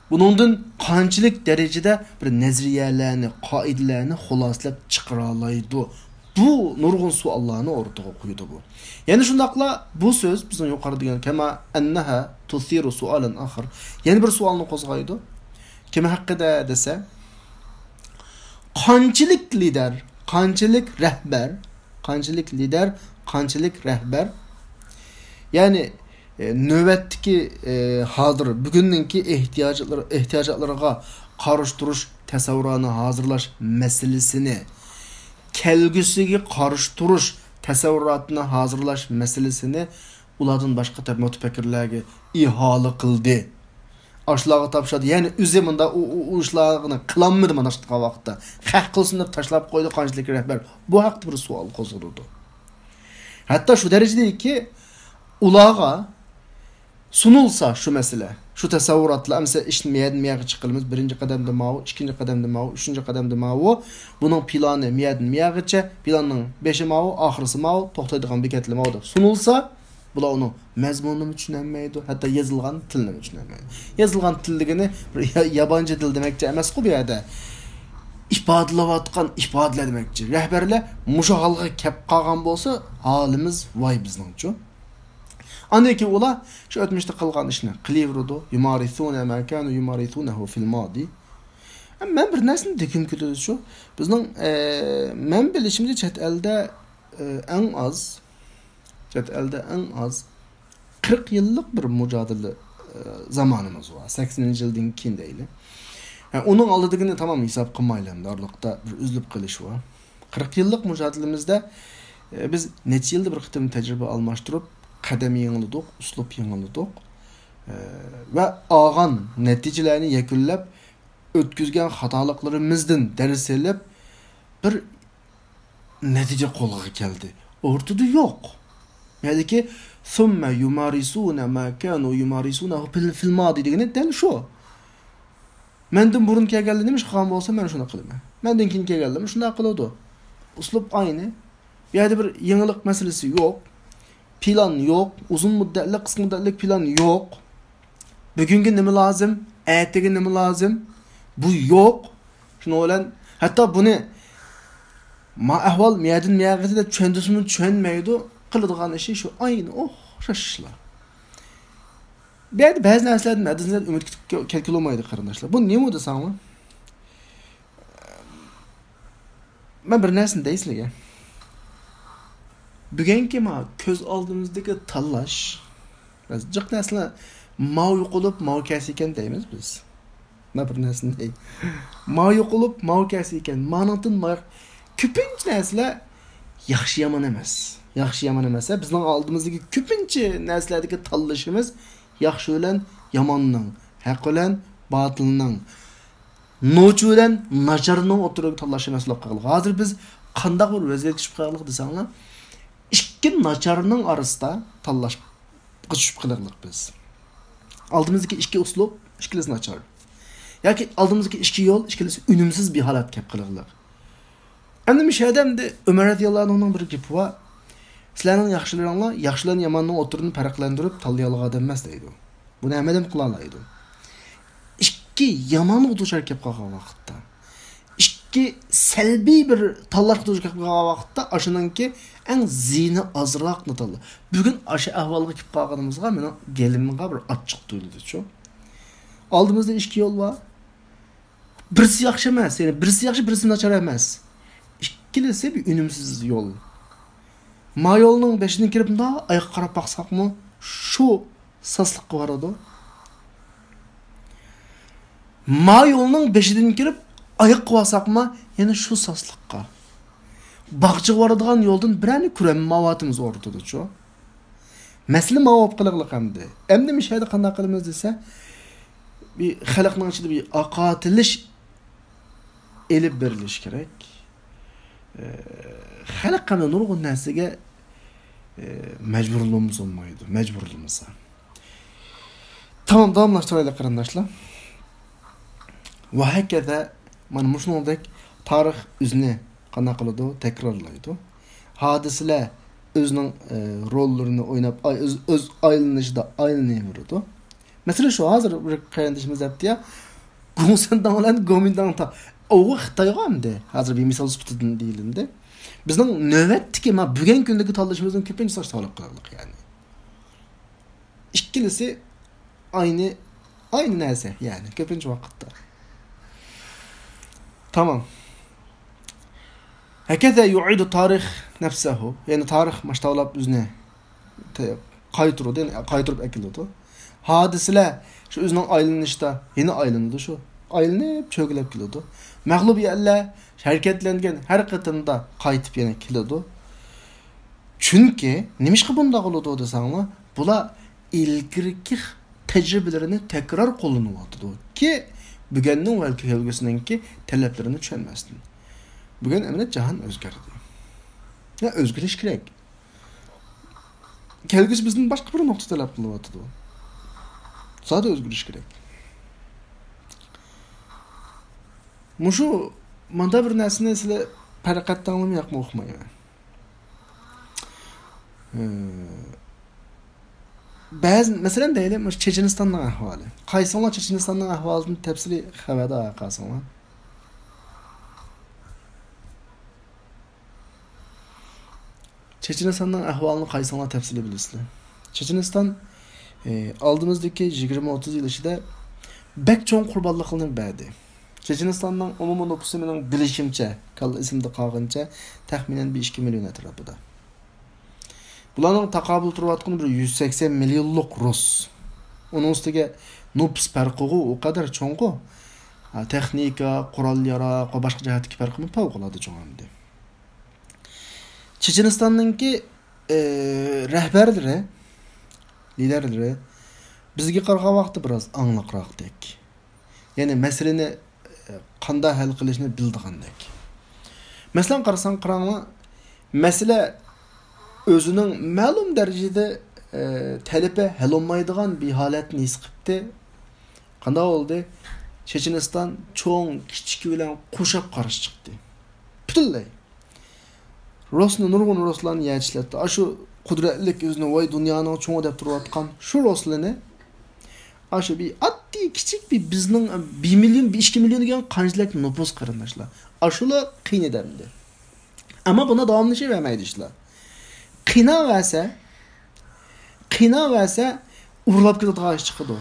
بۇنىڭدىن قانچىلىك دەرىجىدە بىر نەزەرىيەلەرنى، قائىدىلەرنى خۇلاسىلەپ چىقىرالايدۇ؟ بۇ نۇرغۇن سوئاللارنى ئوتتۇرىغا قويىدۇ بۇ. يەنە شۇنداقلا بۇ سۆز بىزنىڭ يۇقىرىدا دېگەن كما أنها تثير سؤالا آخر. يەنە بىر سوئالنى قوزغايدۇ. كىم ھەققىدە دېسە، قانچىلىك لىدەر، قانچىلىك رەھبەر، قانچىلىك لىدەر، قانچىلىك رەھبەر. يەنى، ئە، نۆۋەتتىكى، ئە، ھازىر، بۈگۈننىڭكى ئېھتىياجلىرى، ئېھتىياجاتلىرىغا قارشى تۇرۇش تەسەۋۋۇراتىنى ھازىرلاش مەسىلىسىنى، كەلگۈسىگە قارشى تۇرۇش تەسەۋۋۇراتىنى ھازىرلاش مەسىلىسىنى ئۇلاردىن باشقا تەپ-، مۇتەپەككۇرلارغا ئىھالە قىلدى. ئاشۇلارغا تاپشۇردى. يەنى ئۆزى مۇنداق ئۇ، ئۇ، ئۇ ئىشلارنى قىلالمىدى مانا شۇنداق ۋاقىتتا. خەق قىلسۇن دەپ تاشلاپ قويدى قانچىلىك رەھبەر. بۇ ھەقتە بىر سوئال قوزغىلىدۇ. ھەتتا شۇ دەرىجىدىكى ئۇلارغا سۇنۇلسا شۇ مەسىلە، شۇ تەسەۋۋۇراتلار، ئەمىسە ئىشنى مىيەدىن مىيەگە چىقىرىمىز، بىرىنچى قەدەمدە ماۋۇ، ئىككىنچى قەدەمدە ماۋۇ، ئۈچىنچى قەدەمدە ماۋۇ، بۇنىڭ پىلانى مىيەدىن مىيەگىچە، پىلاننىڭ بېشى ماۋۇ، ئاخىرسى ماۋۇ، توختايدىغان بېكەتلىرى ماۋۇ دەپ سۇنۇلسا، بۇلار ئۇنىڭ مەزمۇنىنىمۇ چۈشىنەلمەيدۇ، ھەتتا يېزىلغان تىلنىمۇ چۈشىنەلمەيدۇ. يېزىلغان تىل دېگىنى بىر يا-، يابانچە تىل دېمەكچى ئەمەسقۇ بۇ يەردە. ئىپادىلەۋاتقان ئىپادىلەر دېمەكچى. رەھبەرلەر مۇشۇ ھالغا كەپ قالغان بولسا، ھالىمىز ۋاي بىزنىڭچۇ. ئاندىن كېيىن ئۇلار شۇ ئۆتمۈشتە قىلغان ئىشنى قىلىۋېرىدۇ. يمارسون ما كانوا يمارسونه في الماضي. مەن بىر نەرسىنى دېگۈم كېلىدۇ شۇ. بىزنىڭ، ئە، مەن بىلىشىمچە چەت ئەلدە، ئە، ئەڭ ئاز، چەت ئەلدە ئەڭ ئاز قىرىق يىللىق بىر مۇجادىلە، ئە، زامانىمىز بار. سەكسىنىنچى يىلدىن كېيىن دەيلى. ئۇنىڭ ئالدىدىكىنى تامام ھېساب قىلمايلى، ئەمدى ئارىلىقتا بىر ئۈزۈلۈپ قېلىش بار. قىرىق يىللىق مۇجادىلىمىزدە، ئە، بىز نەچچە يىلدا بىر قېتىم تەجرىبە ئالماشتۇرۇپ، قەدەم يېڭىلىدۇق، ئۇسلۇب يېڭىلىدۇق. ئە، ۋە ئالغان نەتىجىلەرنى يەكۈنلەپ، ئۆتكۈزگەن خاتالىقلىرىمىزدىن دەرس ئېلىپ، بىر نەتىجە قولغا كەلدى. ئورتىدا يوق. يەنىكى، ثم يمارسون ما كانوا يمارسونه في الماضي دېگىنى دەل شۇ. مەندىن بۇرۇن كەلگەنلەر نېمە ئىش قىلغان بولسا، مەن شۇنداق قىلىمەن. مەندىن كېيىن كەلگەنلەرمۇ شۇنداق قىلىدۇ. ئۇسلۇب ئاينى. بۇ يەردە بىر يېڭىلىق مەسىلىسى يوق. پىلان يوق. ئۇزۇن مۇددەتلىك، قىسقا مۇددەتلىك پىلان يوق. بۈگۈنگە نېمە لازىم؟ ئەتىگە نېمە لازىم؟ بۇ يوق. شۇنىڭ بىلەن ھەتتا بۇنى ما ئەھۋال مىيەدىن مىيەگىچە دەپ چۈشەندۈرسىمۇ چۈشەنمەيدۇ. قىلىدىغان ئىشى شۇ ئاينى ئوخشاش ئىشلار. بۇ يەردە بەزى نەرسىلەردىن ھەددىدىن زىيادە ئۈمىد كۈتۈپ كەلگىلى بولمايدۇ، قېرىنداشلار. بۇ نېمە دېسەڭلار؟ مەن بىر نەرسىنى دەي سىلەرگە. بۈگۈنكى ما كۆز ئالدىمىزدىكى تاللاش، بەزى جىق نەرسىلەر ماۋۇ يوقىلىپ، ماۋۇ كەلسە ئىكەن دەيمىز بىز. مەن بىر نەرسىنى دەي. ماۋۇ يوقىلىپ، ماۋۇ كەلسە ئىكەن. مانىڭدىن ما-، كۆپىنچە نەرسىلەر ياخشى يامان ئەمەس. ياخشى يامان ئەمەس. بىزنىڭ ئالدىمىزدىكى كۆپىنچە نەرسىلەردىكى تاللىشىمىز ياخشى بىلەن ياماننىڭ، ھەق بىلەن باتىلنىڭ، نوچى بىلەن ناچارنىڭ ئوتتۇرىغا تاللاشنى مەسىلە قىلغان. ھازىر بىز قانداق بىر ۋەزىيەتكە چۈشۈپ قالدۇق دېسەڭلار، ئىككى ناچارنىڭ ئارىسىدا تاللاشقا چۈشۈپ قالغلىق بىز. ئالدىمىزدىكى ئىككى ئۇسلۇب، ئىككىلىسى ناچار. ياكى ئالدىمىزدىكى ئىككى يول، ئىككىلىسى ئۈنۈمسىز بىر ھالەتكە كەپ قالغلىق. ئەمدى مۇشۇ يەردە ئەمدى ئۆمەر رەزىياللاھۇ ئەنھۇنىڭ بىر گېپى بار. سىلەرنىڭ ياخشىلىرىڭلار ياخشى بىلەن ياماننىڭ ئوتتۇرىنى پەرقلەندۈرۈپ تاللىيالىغان ئادەم ئەمەس دەيدۇ. بۇنى ھەممە ئادەم قىلالايدۇ. ئىككى يامانغا دۇچار كېلىپ قالغان ۋاقىتتا، ئىككى سەلبىي بىر تاللاشقا دۇچار كېلىپ قالغان ۋاقىتتا، ئاشۇنىڭكى ئەڭ زىيىنى ئازراقنى تاللا. بۈگۈن ئاشۇ ئەھۋالغا كېلىپ قالغىنىمىزغا مېنىڭ گېلىمغا بىر ئاچچىق تۇيۇلىدۇچۇ. ئالدىمىزدا ئىككى يول بار. بىرسى ياخشى ئەمەس، يەنى بىرسى ياخشى، بىرسى ناچار ئەمەس. ئىككىلىسى بىر ئۈنۈمسىز يول. ما يولنىڭ بېشىدىن كىرىپ مۇنداق ئاياققا قاراپ باقساقمۇ شۇ ساسلىققا بارىدۇ. ما يولنىڭ بېشىدىن كىرىپ ئاياققا بارساقمۇ يەنە شۇ ساسلىققا. باغچىغا بارىدىغان يولدىن بىرەرنى كۆرەلمەيۋاتىمىز ئورتىدىچۇ. مەسىلە ماۋۇ بولۇپ قېلىغلىق ئەمدى. ئەمدى مۇشۇ يەردە قانداق قىلىمىز دېسە، بىر خەلقنىڭ ئىچىدە بىر ئاقارتىلىش ئېلىپ بېرىلىشى كېرەك. ئە، خەلق ھەم نۇرغۇن نەرسىگە، ئە، مەجبۇرلىمىسا بولمايدۇ، مەجبۇرلىمىسا. تامام، داۋاملاشتۇرايلى قېرىنداشلار. ۋە ھەكەزا، مانا مۇشۇنىڭدەك تارىخ ئۆزىنى قانداق قىلىدۇ؟ تەكرارلايدۇ. ھادىسىلەر ئۆزىنىڭ، ئە، روللىرىنى ئويناپ، ئاي-، ئۆز، ئۆز ئايلىنىشىدا ئايلىنىۋېرىدۇ. مەسىلەن، شۇ ھازىر بىر قېرىندىشىمىز دەپتۇ يا، گوڭسەنداڭ بىلەن گومىنداڭ تا-، ئۇ خىتايغا ئەمدى، ھازىر بىر مىسال سۈپىتىدىن دېيىلىندى. بىزنىڭ نۆۋەتتىكى، ما، بۈگۈنكى كۈندىكى تاللىشىمىزنىڭ كۆپىنچىسى ئاشۇ تاللاپ قىلغانلىق، يەنى. ئىككىلىسى ئاينى، ئاينى نەرسە، يەنى كۆپىنچە ۋاقىتتا. تامام. ھەكەزا يۇئىدۇ تارىخ نەفسەھۇ. يەنى تارىخ ماشتاۋلاپ ئۆزىنى ت-، قايتۇرىدۇ، يەنى قايتۇرۇپ ئەكېلىدۇ. ھادىسىلەر شۇ ئۆزىنىڭ ئايلىنىشتا يەنە ئايلىنىدۇ شۇ. ئايلىنىپ چۆگىلەپ كېلىدۇ. مەغلۇبىيەتلەر ھەرىكەتلەنگەن ھەر قېتىمدا قايتىپ يەنە كېلىدۇ. چۈنكى نېمىشقا بۇنداق بولىدۇ دېسەڭلار، بۇلار ئىلگىرىكى تەجرىبىلىرىنى تەكرار قوللىنىۋاتىدۇ كى، بۈگۈننىڭ ۋە كەلگۈسىنىڭكى تەلەپلىرىنى چۈشەنمەستىن. بۈگۈن ئەمەلىيەت جاھان ئۆزگەردى. يا ئۆزگىرىش كېرەك. كەلگۈسى بىزدىن باشقا بىر نۇقتا تەلەپ قىلىۋاتىدۇ. زادى ئۆزگىرىش كېرەك. مۇشۇ ماندا بىر نەرسىنى سىلەر پەرقەتتەڭلىمۇ ياقمۇ ئۇقمايمەن. ئى، بەزى، مەسىلەن، دەيلى، مۇشۇ چېچېنىستاننىڭ ئەھۋالى. قايسىڭلار چېچېنىستاننىڭ ئەھۋالىدىن تەپسىلىي خەۋەردار قالساڭلار؟ چېچېنىستاننىڭ ئەھۋالىنى قايسىڭلار تەپسىلىي بىلىسىلەر؟ چېچېنىستان، ئى، ئالدىمىزدىكى يىگىرمە ئوتتۇز يىل ئىچىدە بەك چوڭ قۇربانلىقلارنى بەردى. چېچېنىستاننىڭ ئومۇمىي نوپۇسى، مېنىڭ بىلىشىمچە، كاللا ئېسىمدە قالغىنىچە، تەخمىنەن بىر ئىككى مىليون ئەتراپىدا. بۇلارنىڭ تاقابىل تۇرۇۋاتقىنى بىر يۈز سەكسەن مىليونلۇق رۇس. ئۇنىڭ ئۈستىگە نوپۇس پەرقىغۇ ئۇ قەدەر چوڭغۇ. تېخنىكا، قورال-ياراغ ۋە باشقا جەھەتتىكى پەرقىمۇ پەۋقۇلئاددە چوڭ ئەمدى. چېچەنىستاننىڭكى، ئى، رەھبەرلىرى، لىدەرلىرى بىزگە قارىغان ۋاقىتتا بىراز ئاڭلىقراقتەك. يەنى مەسىلىنى، ئى، قانداق ھەل قىلىشنى بىلىدىغاندەك. مەسىلەن، قارىساڭ، قاراڭلار، مەسىلە ئۆزىنىڭ مەلۇم دەرىجىدە، ئى، تەلىپى ھەل بولمايدىغان بىر ھالەتنى ھېس قىپتۇ. قانداق بولدى؟ چېچەنىستان چوڭ كىچىكى بىلەن قوشاپ قارشى چىقتى. پۈتۈنلەي. رۇسنى، نۇرغۇن رۇسلارنى يەتىشلەتتى. ئاشۇ قۇدرەتلىك ئۆزىنى ۋاي دۇنيانىڭ چوڭى دەپ تۇرۇۋاتقان شۇ رۇسلىنى، ئاشۇ بىر ئاددىي كىچىك بىر بىزنىڭ بىر مىليون، بىر ئىككى مىليون دېگەن قانچىلىك نوپۇس قېرىنداشلار. ئاشۇلا قىينىدەمدى. ئەمما بۇنى داۋاملىشىۋەرمەيدۇ ئىشلار. قىيناۋەرسە، قىيناۋەرسە ئۇرلاپ كېتىدىغان ئىش چىقىدۇ.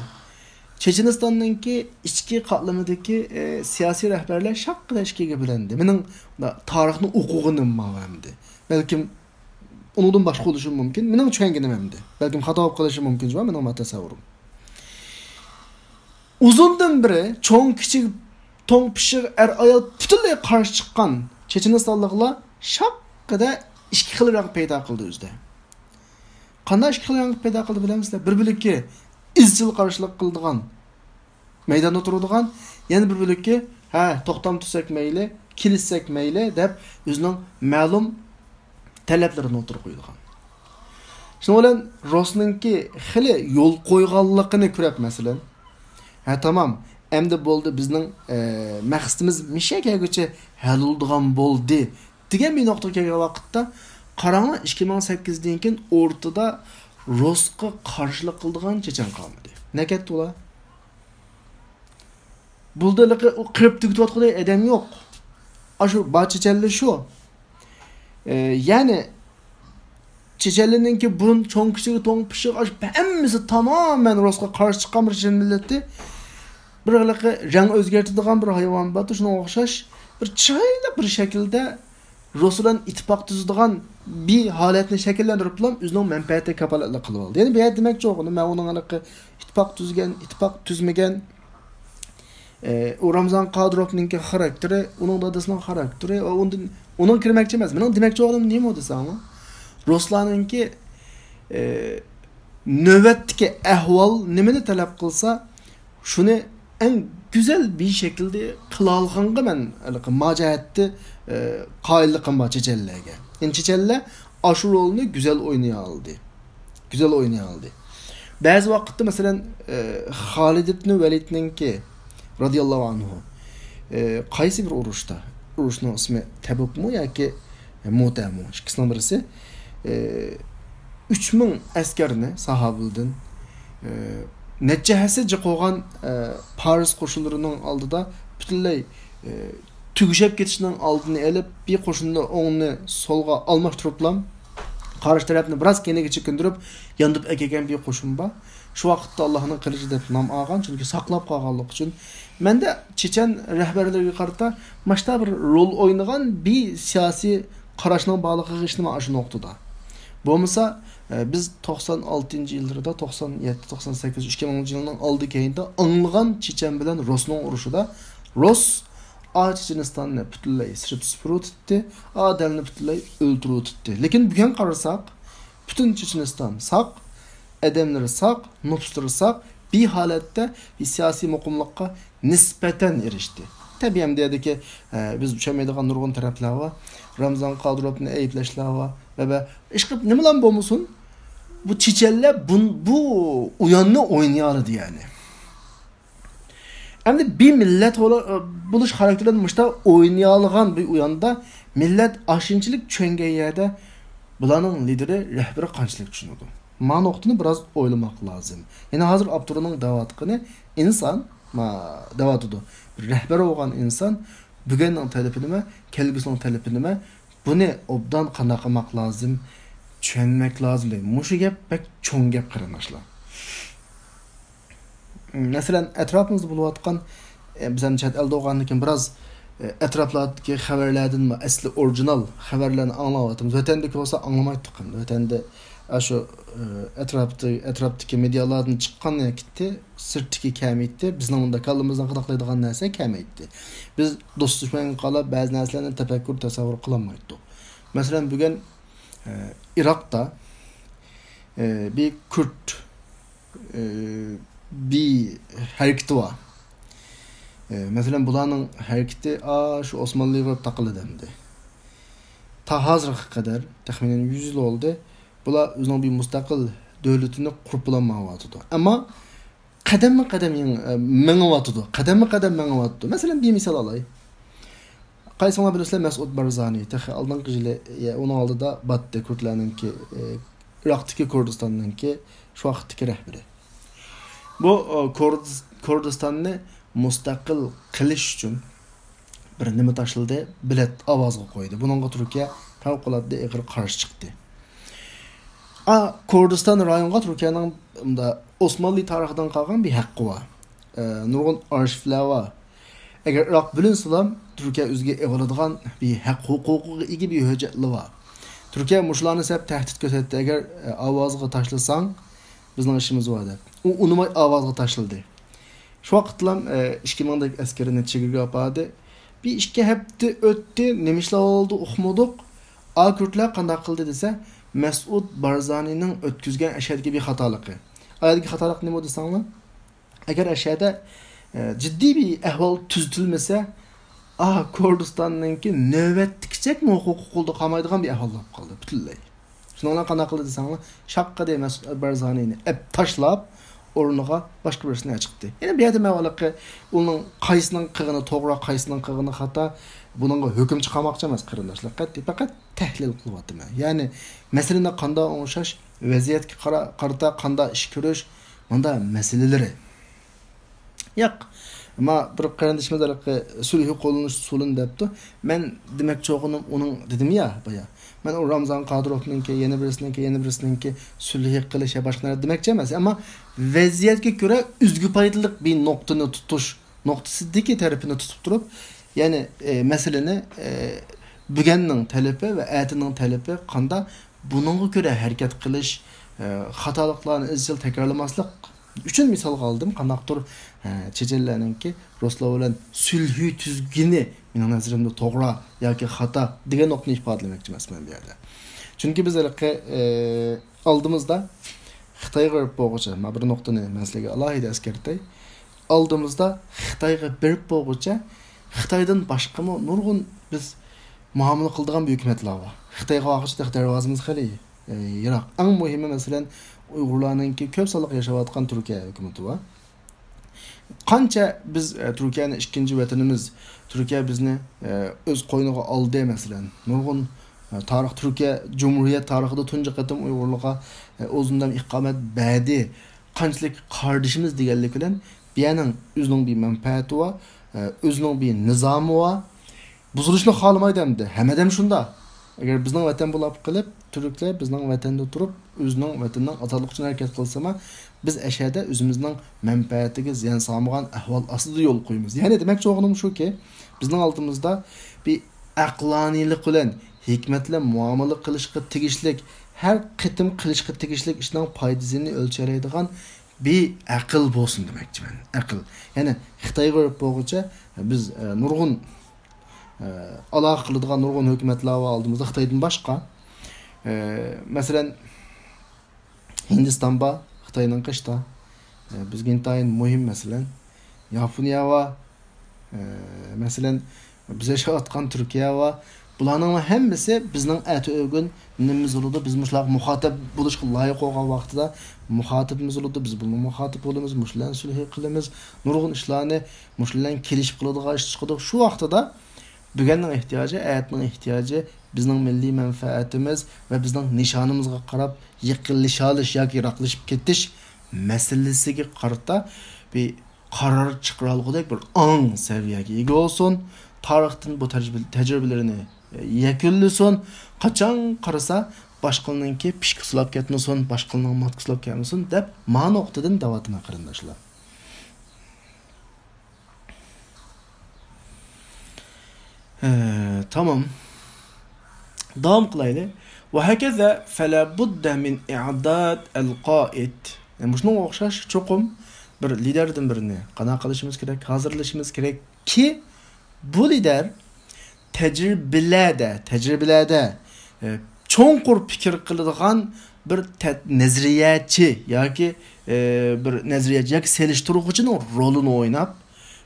چېچەنىستاننىڭكى ئىچكى قاتلىمىدىكى، ئى، سىياسىي رەھبەرلەر شاققىدە ئىككىگە بۆلۈندى. مېنىڭ تارىخنى ئوقۇغىنىم ماۋۇ ئەمدى. بەلكىم ئۇنىڭدىن باشقا بولۇشى مۇمكىن. مېنىڭ چۈشەنگىنىم ئەمدى. بەلكىم خاتا بولۇپ قېلىشى مۇمكىن، شۇڭا مېنىڭ ما تەسەۋۋۇرۇم. ئۇزۇندىن بېرى چوڭ كىچىك، توڭ پىشىق، ئەر ئايال پۈتۈنلەي قارشى چىققان چېچەنىستانلىقلار شاققىدە ئىككى خىل رەڭ پەيدا قىلدى ئۆزىدە. قانداق ئىككى خىل رەڭ پەيدا قىلدى بىلەمسىلەر؟ بىر بۆلىكى ئىزچىل قارشىلىق قىلىدىغان، مەيداندا تۇرىدىغان، يەنە بىر بۆلىكى، ھە، توختام تۈزسەك مەيلى، كېلىشسەك مەيلى دەپ ئۆزىنىڭ مەلۇم تەلەپلىرىنى ئوتتۇرىغا قويىدىغان. شۇنىڭ بىلەن رۇسنىڭكى خېلى يول قويغانلىقىنى كۆرۈپ، مەسىلەن، ھە، تامام، ئەمدى بولدى، بىزنىڭ، ئە، مەقسىتىمىز مىشە كەلگۈچە ھەل بولىدىغان بولدى دېگەن بىر نۇقتىغا كەلگەن ۋاقىتتا، قاراڭلار، ئىككى مىڭ سەككىزدىن كېيىن ئورتىدا رۇسقا قارشىلىق قىلىدىغان چېچەن قالمىدى. نەگە كەتتى ئۇلار؟ بولدى، ھېلىقى ئۇ قىرىپ تۈگىتىۋاتقۇدەك ئادەم يوق. ئاشۇ بار چېچەنلەر شۇ. ئى، يەنى، چېچەنلەرنىڭكى بۇرۇن چوڭ كىچىكى، توڭ پىشىق، ئاشۇ ھەممىسى تامامەن رۇسقا قارشى چىققان بىر چېچەن مىللىتى. بىر ھېلىقى رەڭ ئۆزگەرتىدىغان بىر ھايۋان بارتى، شۇنىڭغا ئوخشاش بىر چىرايلىق بىر شەكىلدە رۇس بىلەن ئىتتىپاق تۈزىدىغان بىر ھالەتنى شەكىللەندۈرۈپلا ئۆزىنىڭ مەنپەئەتىگە كاپالەتلىك قىلىۋالدى. يەنى بۇ يەردە دېمەكچى بولغىنىم، مەن ئۇنىڭ ھېلىقى ئىتتىپاق تۈزگەن، ئىتتىپاق تۈزمىگەن، ئى، ئۇ رامزان قادىروفنىڭكى خاراكتېرى، ئۇنىڭ دادىسىنىڭ خاراكتېرى، ئۇ ئۇندىن، ئۇنىڭ كىرمەكچى ئەمەس. مېنىڭ دېمەكچى بولغىنىم نېمە دېسەڭلار؟ رۇسلارنىڭكى، ئى، نۆۋەتتىكى ئەھۋال نېمىنى تەلەپ قىلسا، شۇنى ئەڭ گۈزەل بىر شەكىلدە قىلالىغانغا مەن ھېلىقى ما جەھەتتە، ئى، قايىللىقىم بار چېچەنلەرگە. يەنى چېچەنلەر ئاشۇ رولنى گۈزەل ئوينىيالىدى. گۈزەل ئوينىيالىدى. بەزى ۋاقىتتا، مەسىلەن، ئى، خالىد ئىبن ۋەلىدنىڭكى، رازىياللاھۇ ئەنھۇ، ئى، قايسى بىر ئۇرۇشتا، ئۇرۇشنىڭ ئىسمى تەبۇكمۇ ياكى مۇتەمۇ، ئىككىسىنىڭ بىرسى، ئى، ئۈچ مىڭ ئەسكەرنى ساھابىلدىن، ئى، نەچچە ھەسسە جىق بولغان، ئى، پارس قوشۇنلىرىنىڭ ئالدىدا پۈتۈنلەي، ئى، تۈگىشىپ كېتىشنىڭ ئالدىنى ئېلىپ، بىر قوشۇننى ئوڭنى سولغا ئالماشتۇرۇپلا، قارشى تەرەپنى بىراز كەينىگە چېكىندۈرۈپ، ياندۇرۇپ ئەكەلگەن بىر قوشۇن بار. شۇ ۋاقىتتا ئاللاھنىڭ قىلىچى دەپ نام ئالغان، چۈنكى ساقلاپ قالغانلىقى ئۈچۈن. مەندە چېچەن رەھبەرلىرىگە قارىتا ماشتا بىر رول ئوينىغان بىر سىياسىي قاراشنىڭ بارلىقىغا ئىشىنىمەن ئاشۇ نۇقتىدا. بولمىسا، ئە، بىز توقسان ئالتىنچى يىللىرىدا، توقسان يەتتە، توقسان سەككىز، ئىككى مىڭىنچى يىلنىڭ ئالدى كەينىدە ئاڭلىغان چېچەن بىلەن رۇسنىڭ ئۇرۇشىدا رۇس ئا چېچەنىستاننى پۈتۈنلەي سىرىپ سۈپۈرۈۋېتىپتۇ، ئا دەلنى پۈتۈنلەي ئۆلتۈرۈۋېتىپتۇ. لېكىن بۈگۈن قارىساق، پۈتۈن چېچەنىستان ساق، ئادەملىرى ساق، نوپۇسلىرى ساق، بىر ھالەتتە بىر سىياسىي مۇقىملىققا نىسبەتەن ئېرىشتى. تەبىئىي، ئەمدى يەردىكى، ئە، بىز چۈشەنمەيدىغان نۇرغۇن تەرەپلەر بار. رامزان قادىروفنى ئەيىبلەشلەر بار. ۋە، ۋە ئىشقىلىپ نېمىلام بولمىسۇن، بۇ چېچەنلەر بۇ، بۇ ئويۇننى ئوينىيالىدى يەنى. ئەمدى بىر مىللەت بولا-، بولۇش خاراكتېرىدىن مۇشتا ئوينىيالىغان بىر ئويۇندا مىللەت ئاشۇنچىلىك چۈشەنگەن يەردە بۇلارنىڭ لىدىرى، رەھبىرى قانچىلىك چۈشىنىدۇ؟ ما نۇقتىنى بىراز ئويلىماق لازىم. يەنى ھازىر ئاپتورنىڭ دەۋاتقىنى ئىنسان، ما، دەۋاتىدۇ. بىر رەھبەر بولغان ئىنسان بۈگۈننىڭ تەلىپى نېمە، كەلگۈسىنىڭ تەلىپى نېمە، بۇنى ئوبدان قانداق قىلماق لازىم، چۈشەنمەك لازىم دەيمەن. مۇشۇ گەپ بەك چوڭ گەپ، قېرىنداشلار. مەسىلەن، ئەتراپىمىزدا بولۇۋاتقان، ئە، بىز ھەم چەت ئەلدە بولغاندىكىن بىراز، ئە، ئەتراپلاردىكى خەۋەرلەردىنمۇ ئەسلى ئورىجىنال خەۋەرلەرنى ئاڭلاۋاتىمىز. ۋەتەندىكى بولسا ئاڭلىمايتتۇق ئەمدى. ۋەتەندە ئاشۇ، ئە، ئەتراپتا، ئەتراپتىكى مېدىيالاردىن چىققان ھەرىكىتى سىرتتىكى كەمەيتتى. بىزنىڭ بۇنداق كاللىمىزنى قاداقلايدىغان نەرسە كەمەيتتى. بىز دوست دۈشمەنگە قاراپ بەزى نەرسىلەرنى تەپەككۇر، تەسەۋۋۇر قىلالمايتتۇق. مەسىلەن، بۈگۈن، ئە، ئىراقتا، ئە، بىر كۇرد، ئە، بىر ھەرىكىتى بار. ئە، مەسىلەن، بۇلارنىڭ ھەرىكىتى ئاشۇ ئوسمانلىغا تاقىلىدۇ ئەمدى. تا ھازىرغا قەدەر، تەخمىنەن يۈز يىل بولدى، بۇلار ئۆزىنىڭ بىر مۇستەقىل دۆلىتىنى قۇرۇپ بولالمايۋاتىدۇ. ئەمما قەدەممۇ قەدەم يېڭى-، ئە، مېڭىۋاتىدۇ. قەدەممۇ قەدەم مېڭىۋاتىدۇ. مەسىلەن، بىر مىسال ئالاي. قايسىڭلار بىلىسىلەر، مەسئۇد بارزانى تېخى ئالدىنقى يىلى، ئە، ئۇنىڭ ئالدىدا باتتى كۇردلارنىڭكى، ئە، ئىراقتىكى كۇردىستاننىڭكى شۇ ۋاقىتتىكى رەھبىرى. بۇ، ئە، كۇردىس-، كۇردىستاننى مۇستەقىل قىلىش ئۈچۈن بىر نېمە تاشلىدى، بېلەت ئاۋازغا قويدى. بۇنىڭغا تۈركىيە پەۋقۇلئاددە ئېغىر قارشى چىقتى. ئا، كۇردىستان رايونىغا تۈركىيەنىڭ، ئوسمانلى تارىخىدىن قالغان بىر ھەققى بار. ئە، نۇرغۇن ئارشىۋلار بار. ئەگەر ئىراق بۆلۈنسىلا، تۈركىيە ئۆزىگە ئېلىۋالىدىغان بىر ھەق ھوقۇقىغا ئىگە بىر ھۆججەتلىرى بار. تۈركىيە مۇشۇلارنى سەپ تەھدىت كۆرسەتتى، ئەگەر، ئە، ئاۋازغا تاشلىساڭ، بىزنىڭ ئىشىمىز بار دەپ. ئۇ ئۇنىماي ئاۋازغا تاشلىدى. شۇ ۋاقىتلام، ئە، ئىككى مىڭدەك ئەسكىرىنى چېگرىگە ئاپاردى. بىر ئىككى ھەپتە ئۆتتى، نېمە ئىشلار بولدى ئۇقمىدۇق. ئا، كۈردلەر قانداق قىلدى دېسە، مەسئۇد بارزانىنىڭ ئۆتكۈزگەن ئەشەدىكى بىر خاتالىقى. ئايەدىكى خاتالىق نېمە دېسەڭلار؟ ئەگەر ئەشەدە، ئە، جىددىي بىر ئەھۋال تۈزىتىلمىسە، ئا، كۇردىستاننىڭكى نۆۋەتتىكىچەكمۇ ھوقۇقى قولدا قالمايدىغان بىر ئەھۋال بولۇپ قالدى پۈتۈنلەي. شۇنىڭ بىلەن قانداق قىلدى دېسەڭلار، شاققىدە مەسئۇد بارزانىنى ئەپ تاشلاپ، ئورنىغا باشقا بىرسىنى چىقتى. يەنە بۇ يەردە مەن ھېلىقى ئۇنىڭ قايسىنىڭ قىلغىنى توغرا، قايسىنىڭ قىلغىنى خاتا، بۇنىڭغا ھۆكۈم چىقارماقچى ئەمەس، قېرىنداشلار. قەتئىي پەقەت تەھلىل قىلىۋاتىمەن. يەنى مەسىلىنى قانداق ئوڭشاش، ۋەزىيەتكە قارا-، قارىتا قانداق ئىش كۆرۈش، مۇنداق مەسىلىلىرى. ياق. ئەمما بىر قېرىندىشىمىز ھېلىقى سۈلھى قوللىنىش ئۇسۇلىنى دەپتۇ. مەن دېمەكچى بولغىنىم ئۇنىڭ، دېدىم يا بايا. مەن ئۇ رامزان قادىروفنىڭكى، يەنە بىرسىنىڭكى، يەنە بىرسىنىڭكى سۈلھى قىلىش يا باشقا نەرسە دېمەكچى ئەمەس. ئەمما ۋەزىيەتكە كۆرە ئۆزىگە پايدىلىق بىر نۇقتىنى تۇتۇش نۇقتىسىدىكى تەرىپىنى تۇتۇپ تۇرۇپ، يەنى، ئە، مەسىلىنى، ئە، بۈگۈننىڭ تەلىپى ۋە ئەتىنىڭ تەلىپى قانداق، بۇنىڭغا كۆرە ھەرىكەت قىلىش، ئە، خاتالىقلارنى ئىزچىل تەكرارلىماسلىق ئۈچۈن مىسالغا ئالدىم. قانداقتۇر، ئە، چېچەنلەرنىڭكى رۇسلار بىلەن سۈلھى تۈزگىنى مېنىڭ نەزىرىمدە توغرا ياكى خاتا دېگەن نۇقتىنى ئىپادىلىمەكچى ئەمەسمەن بۇ يەردە. چۈنكى بىز ھېلىقى، ئە، ئالدىمىزدا خىتايغا بېرىپ بولغۇچە، مانا بىر نۇقتىنى مەن سىلەرگە ئالاھىدە ئەسكەرتەي. ئالدىمىزدا خىتايغا بېرىپ بولغۇچە، خىتايدىن باشقىمۇ نۇرغۇن بىز مۇئامىلە قىلىدىغان بىر ھۆكۈمەتلەر بار. خىتايغا بارغۇچە تېخى دەرۋازىمىز خېلى، ئە، يىراق. ئەڭ مۇھىمى، مەسىلەن، ئۇيغۇرلارنىڭكى كۆپ سانلىق ياشاۋاتقان تۈركىيە ھۆكۈمىتى بار. قانچە بىز، ئە، تۈركىيەنى ئىككىنچى ۋەتىنىمىز، تۈركىيە بىزنى، ئە، ئۆز قوينىغا ئالدى، مەسىلەن، نۇرغۇن، ئە، تارىخ، تۈركىيە جۇمھۇرىيەت تارىخىدا تۇنجى قېتىم ئۇيغۇرلارغا، ئە، ئۇزۇندىن ئىقامەت بەردى، قانچىلىك قاردىشىمىز دېگەنلىك بىلەن، بۇ يەرنىڭ ئۆزىنىڭ بىر مەنپەئەتى بار، ئە، ئۆزىنىڭ بىر نىزامى بار. بۇزۇلۇشنى خالىمايدۇ ئەمدى. ھەممە ئادەم شۇنداق. ئەگەر بىزنىڭ ۋەتەن بولاپ قېلىپ، تۈركلەر بىزنىڭ ۋەتەندە تۇرۇپ، ئۆزىنىڭ ۋەتىنىنىڭ ئازادلىقى ئۈچۈن ھەرىكەت قىلسىمۇ، بىز ئەشەدە ئۆزىمىزنىڭ مەنپەئەتىگە زىيان سالمىغان ئەھۋال ئاستىدا يول قويىمىز. يەنى دېمەكچى بولغىنىم شۇكى، بىزنىڭ ئالدىمىزدا بىر ئەقلانىيلىق بىلەن، ھېكمەت بىلەن مۇئامىلە قىلىشقا تېگىشلىك، ھەر قېتىم قىلىشقا تېگىشلىك ئىشنىڭ پايدىسىنى ئۆلچەيدىغان بىر ئەقىل بولسۇن دېمەكچىمەن. ئەقىل. يەنى خىتايغا بېرىپ بولغۇچە بىز، ئە، نۇرغۇن، ئە، ئالاقە قىلىدىغان نۇرغۇن ھۆكۈمەتلەر بار ئالدىمىزدا خىتايدىن باشقا. ئە، مەسىلەن، ھىندىستان بار، خىتاينىڭ قېشىدا. ئە، بىزگە ئىنتايىن مۇھىم، مەسىلەن، ياپونىيە بار. ئە، مەسىلەن، بىز ياشاۋاتقان تۈركىيە بار. بۇلارنىڭ ھەممىسى بىزنىڭ ئەتە ئۆگۈن نېمىمىز بولىدۇ؟ بىز مۇشۇلارغا مۇخاتەپ بولۇشقا لايىق بولغان ۋاقتىدا مۇخاتىپىمىز بولىدۇ. بىز بۇلارغا مۇخاتەپ بولىمىز، مۇشۇلار بىلەن سۈلھى قىلىمىز. نۇرغۇن ئىشلارنى مۇشۇلار بىلەن كېلىشىپ قىلىدىغان ئىش چىقىدۇ. شۇ ۋاقتىدا بۈگۈننىڭ ئېھتىياجى، ئەتىنىڭ ئېھتىياجى، بىزنىڭ مىللىي مەنپەئەتىمىز ۋە بىزنىڭ نىشانىمىزغا قاراپ يېقىنلىشالىش ياكى يىراقلىشىپ كېتىش مەسىلىسىگە قارىتا بىر قارار چىقىرالىغۇدەك بىر ئاڭ سەۋىيەگە ئىگە بولسۇن. تارىختىن بۇ تەجرىبە-، تەجرىبىلىرىنى يەكۈنلىسۇن. قاچان قارىسا، باشقىلىنىڭكى پىشكا سۇلاپ كەتمىسۇن، باشقىلىنىڭ ماتكا سۇلاپ كەتمىسۇن دەپ، ما نۇقتىدىن دەۋاتىمەن، قېرىنداشلار. ھە، تامام. داۋام قىلايلى. وهكذا فلا بد من إعداد القائد. يەنى مۇشۇنىڭغا ئوخشاش چوقۇم بىر لىدەردىن بىرنى قانداق قىلىشىمىز كېرەك، ھازىرلىشىمىز كېرەككى، بۇ لىدەر تەجرىبىلەردە، تەجرىبىلەردە، ئە، چوڭقۇر پىكىر قىلىدىغان بىر تە-، نەزەرىيەچى ياكى، ئە، بىر نەزەرىيەچى ياكى سېلىشتۇرغۇچىنىڭ رولىنى ئويناپ،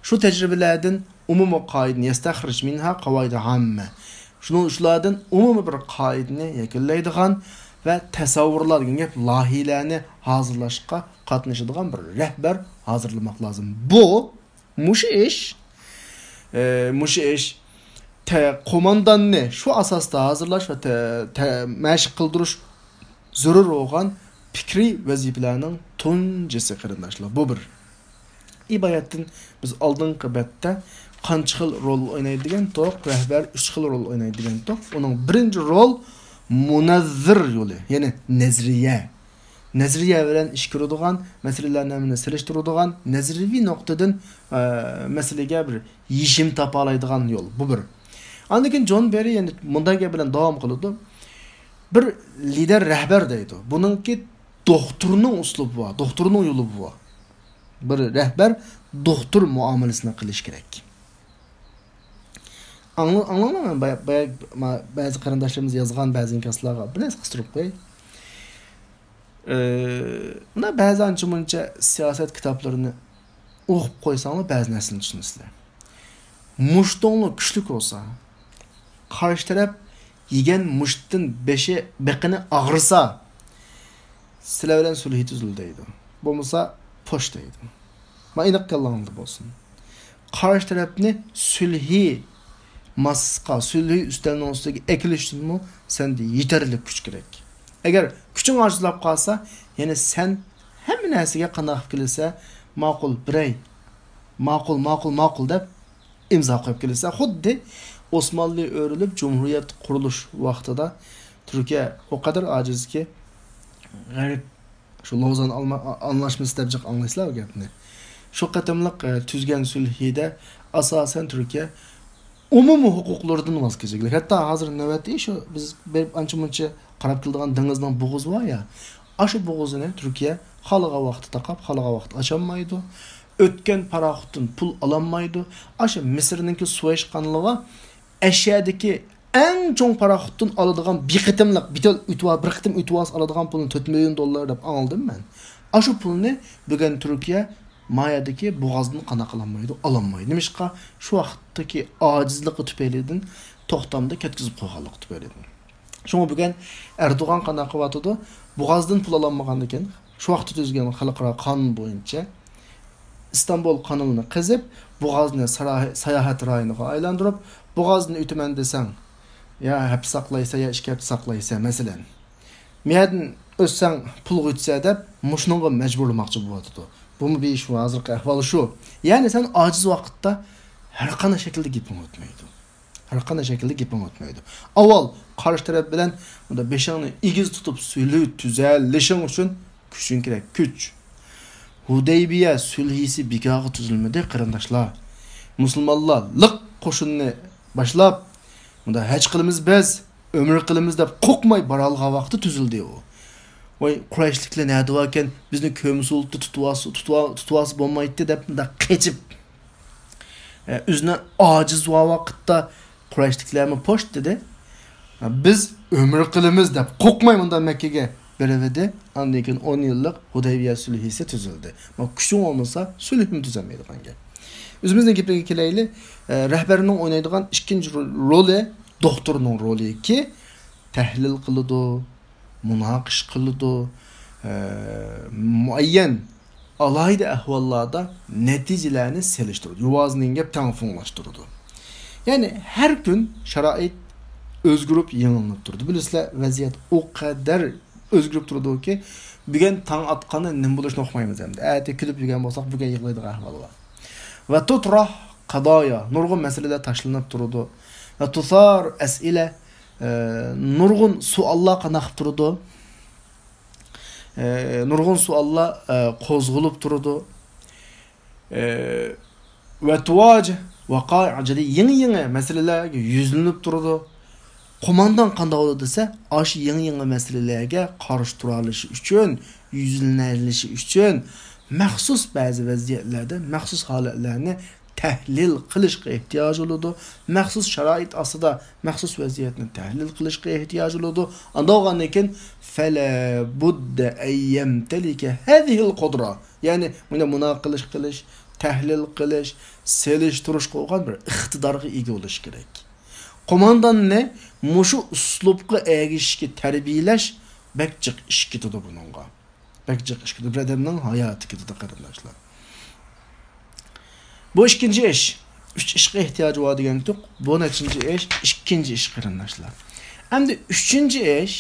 شۇ تەجرىبىلەردىن ئومۇمىي قائىدىنى، يەستەخرىج مىنھا قاۋائىدە ھاممە. شۇنىڭ، شۇلاردىن ئومۇمىي بىر قائىدىنى يەكۈنلەيدىغان ۋە تەسەۋۋۇرلار دېگەن گەپ، لايىھەلەرنى ھازىرلاشقا قاتنىشىدىغان بىر رەھبەر ھازىرلىماق لازىم. بۇ، مۇشۇ ئىش، ئە، مۇشۇ ئىش تە-، قومانداننى شۇ ئاساستا ھازىرلاش ۋە تە-، تە-، مەشىق قىلدۇرۇش زۆرۈر بولغان پىكرىي ۋەزىپىلەرنىڭ تۇنجىسى، قېرىنداشلار. بۇ بىر. ئىبارەتتىن بىز ئالدىنقى بەتتە قانچە خىل رول ئوينايدۇ دېگەنتۇق، رەھبەر ئۈچ خىل رول ئوينايدۇ دېگەنتۇق. ئۇنىڭ بىرىنچى رول مۇنەززىر يولى، يەنى نەزەرىيە. نەزەرىيە بىلەن ئىش كۆرىدىغان، مەسىلىلەرنى ھەممىنى سېلىشتۇرىدىغان، نەزەرىيەۋى نۇقتىدىن، ئە، مەسىلىگە بىر يېشىم تاپالايدىغان يول. بۇ بىر. ئاندىن كېيىن جون بېرى يەنە مۇنداق گەپ بىلەن داۋام قىلىدۇ. بىر لىدەر، رەھبەر دەيدۇ. بۇنىڭكى دوختۇرنىڭ ئۇسلۇبى بار، دوختۇرنىڭ يولى بار. بىر رەھبەر دوختۇر مۇئامىلىسىنى قىلىش كېرەك. ئاڭلا-، ئاڭلاڭلار، مەن بايا-، بايا-، ما-، بەزى قېرىنداشلىرىمىز يازغان بەزى ئىنكاسلارغا بىر نەرسە قىستۇرۇپ قوياي. ئى، مانا بەزى ئانچە-مۇنچە سىياسەت كىتابلىرىنى ئوقۇپ قويساڭلار، بەزى نەرسىنى چۈشىنىسىلەر. مۇشتۇڭلار كۈچلۈك بولسا، قارشى تەرەپ يېگەن مۇشتتىن بېشى، بېقىنى ئاغرىسا، سىلەر بىلەن سۈلھى تۈزۈلدى دەيدۇ. بولمىسا، پوش دەيدۇ. ما ئېنىق كاللاڭلاردا بولسۇن. قارشى تەرەپنى سۈلھى ماسىسىغا، سۈلھى ئۈستەلنىڭ ئۈستىگە ئەكېلىشتىنمۇ سەندە يېتەرلىك كۈچ كېرەك. ئەگەر كۈچۈڭ ئاجىزلاپ قالسا، يەنى سەن ھەممە نەرسىگە قانداق قىلىپ كېلىسە، ماقۇل، بىرەي، ماقۇل، ماقۇل، ماقۇل دەپ ئىمزا قويۇپ كېلىسە، خۇددى ئوسمانلى ئۆرۈلۈپ جۇمھۇرىيەت قۇرۇلۇش ۋاقتىدا تۈركىيە ئۇ قەدەر ئاجىزكى، غەرب شۇ لوزان ئالما-، ئانلاشمىسى دەپ جىق ئاڭلايسىلەر ئۇ گەپنى. شۇ قېتىملىق، ئە، تۈزگەن سۈلھىدە ئاساسەن تۈركىيە ئومۇمىي ھوقۇقلىرىدىن ۋاز كېچىگلىك. ھەتتا ھازىر نۆۋەتتە شۇ بىز بېرىپ ئانچە-مۇنچە قاراپ كېلىدىغان دېڭىزنىڭ بوغۇزى بار يا، ئاشۇ بوغۇزىنى تۈركىيە خالىغان ۋاقىتتا تاقاپ، خالىغان ۋاقىتتا ئاچالمايدۇ. ئۆتكەن پاراخوتتىن پۇل ئالالمايدۇ. ئاشۇ مىسىرنىڭكى سۇۋەيش قانىلىغا ئەشيادىكى ئەڭ چوڭ پاراخوتتىن ئالىدىغان بىر قېتىملىق، بىتەل ئۆتۈۋال-، بىر قېتىم ئۆتۈۋالسا ئالىدىغان پۇلنى تۆت مىليون دوللار دەپ ئاڭلىدىم مەن. ئاشۇ پۇلنى بۈگۈن تۈركىيە مايادىكى بوغازدىن قانداق قىلالمايدۇ، ئالالمايدۇ. نېمىشقا؟ شۇ ۋاقىتتىكى ئاجىزلىقى تۈپەيلىدىن توختامدا كەتكۈزۈپ قويغانلىقى تۈپەيلىدىن. شۇڭا بۈگۈن ئەردوغان قانداق قىلىۋاتىدۇ؟ بوغازدىن پۇل ئالالمىغاندىكىن، شۇ ۋاقىتتا تۈزگەن خەلقئارا قانۇن بويىچە ئىستانبۇل قانىلىنى قېزىپ، بوغازنى ساراي-، ساياھەت رايونىغا ئايلاندۇرۇپ، بوغازدىن ئۆتىمەن دېسەڭ، يا ھەپتە ساقلايسەن، يا ئىككى ھەپتە ساقلايسەن، مەسىلەن. مەيەردىن ئۆتسەڭ پۇلغا ئۆتىسەن دەپ، مۇشۇنىڭغا مەجبۇرلىماقچى بولۇۋاتىدۇ. بۇمۇ بىر شۇ، ھازىرقى ئەھۋال شۇ. يەنى سەن ئاجىز ۋاقىتتا ھەر قانداق شەكىلدە گېپىڭ ئۆتمەيدۇ. ھەر قانداق شەكىلدە گېپىڭ ئۆتمەيدۇ. ئاۋۋال قارشى تەرەپ بىلەن بۇنداق بېشىڭنى ئېگىز تۇتۇپ سۈلھى تۈزەلىشىڭ ئۈچۈن كۈچۈڭ كېرەك، كۈچ. ھۇدەيبىيە سۈلھىسى بىكارغا تۈزۈلمىدى، قېرىنداشلار. مۇسۇلمانلار لىق قوشۇننى باشلاپ، بۇنداق ھەج قىلىمىز بىز، ئۆمرە قىلىمىز دەپ قورقماي بارالىغان ۋاقىتتا تۈزۈلدى ئۇ. ۋاي، قۇرەيشلىكلەر نەدە باركەن؟ بىزنى كۆمە سۇلتىدا تۇتۇۋالسا، تۇتۇۋال-، تۇتۇۋالسا بولمايتتى دەپ مۇنداق قېچىپ، ئە، ئۆزىنى ئاجىز بولغان ۋاقىتتا قۇرەيشلىكلەرمۇ پوشت دېدى. بىز ئۆمرە قىلىمىز دەپ قورقماي مۇنداق مەككىگە بېرىۋىدى. ئاندىن كېيىن ئون يىللىق ھۇدەيبىيە سۈلھىسى تۈزۈلدى. ما كۈچۈڭ بولمىسا، سۈلھىمۇ تۈزەلمەيدىغان گەپ. ئۆزىمىزنىڭ گېپىگە كېلەيلى. ئە، رەھبەرنىڭ ئوينايدىغان ئىككىنچى رو-، رولى، دوختۇرنىڭ رولىكى، تەھلىل قىلىدۇ، مۇناقىشە قىلىدۇ، ئە، مۇئەييەن ئالاھىدە ئەھۋاللاردا نەتىجىلەرنى سېلىشتۇرىدۇ، يوۋازنىڭ گەپ تەڭپۇڭلاشتۇرىدۇ. يەنى ھەر كۈن شارائىت ئۆزگىرىپ، يېڭىلىنىپ تۇرىدۇ. بىلىسىلەر، ۋەزىيەت ئۇ قەدەر ئۆزگىرىپ تۇرىدۇكى، بۈگۈن تاڭ ئاتقاندا نېمە بولۇشىنى ئۇقمايمىز ئەمدى. ئەتە كۈلۈپ يۈرگەن بولساق، بۈگۈن يىغلايدىغان ئەھۋال بار. ۋە تۇتراھ قادايا، نۇرغۇن مەسىلىلەر تاشلىنىپ تۇرىدۇ. ۋە تۇسار ئەسئىلە، ئە، نۇرغۇن سوئاللار قانداق قىلىپ تۇرىدۇ. ئە، نۇرغۇن سوئاللار، ئە، قوزغىلىپ تۇرىدۇ. ئە، ۋە تۇۋاجىھ ۋەقائىئ جىددىي، يېڭى-يېڭى مەسىلىلەرگە يۈزلىنىپ تۇرىدۇ. قوماندان قانداق بولىدۇ دېسە، ئاشۇ يېڭى-يېڭى مەسىلىلەرگە قارشى تۇرالىشى ئۈچۈن، يۈزلىنەلىشى ئۈچۈن مەخسۇس بەزى ۋەزىيەتلەردە، مەخسۇس ھالەتلەرنى تەھلىل قىلىشقا ئېھتىياجى بولىدۇ. مەخسۇس شارائىت ئاستىدا مەخسۇس ۋەزىيەتنى تەھلىل قىلىشقا ئېھتىياجى بولىدۇ. ئانداق بولغاندىن كېيىن، فەلا بۇددە ئەن يەمتەلىكە ھەزىھىل قۇدرە. يەنى مۇنى مۇناقىشە قىلىش، تەھلىل قىلىش، سېلىشتۇرۇشقا بولغان بىر ئىقتىدارغا ئىگە بولۇش كېرەك. قومانداننى مۇشۇ ئۇسلۇبقا ئەگىشىشكە تەربىيەلەش بەك جىق ئىش كېتىدۇ بۇنىڭغا. بەك جىق ئىش كېتىدۇ. بىر ئادەمنىڭ ھاياتى كېتىدۇ، قېرىنداشلار. بۇ ئىككىنچى ئىش. ئۈچ ئىشقا ئېھتىياجى بار دېگەنتۇق. بۇ نەچچىنچى ئىش؟ ئىككىنچى ئىش، قېرىنداشلار. ئەمدى ئۈچىنچى ئىش.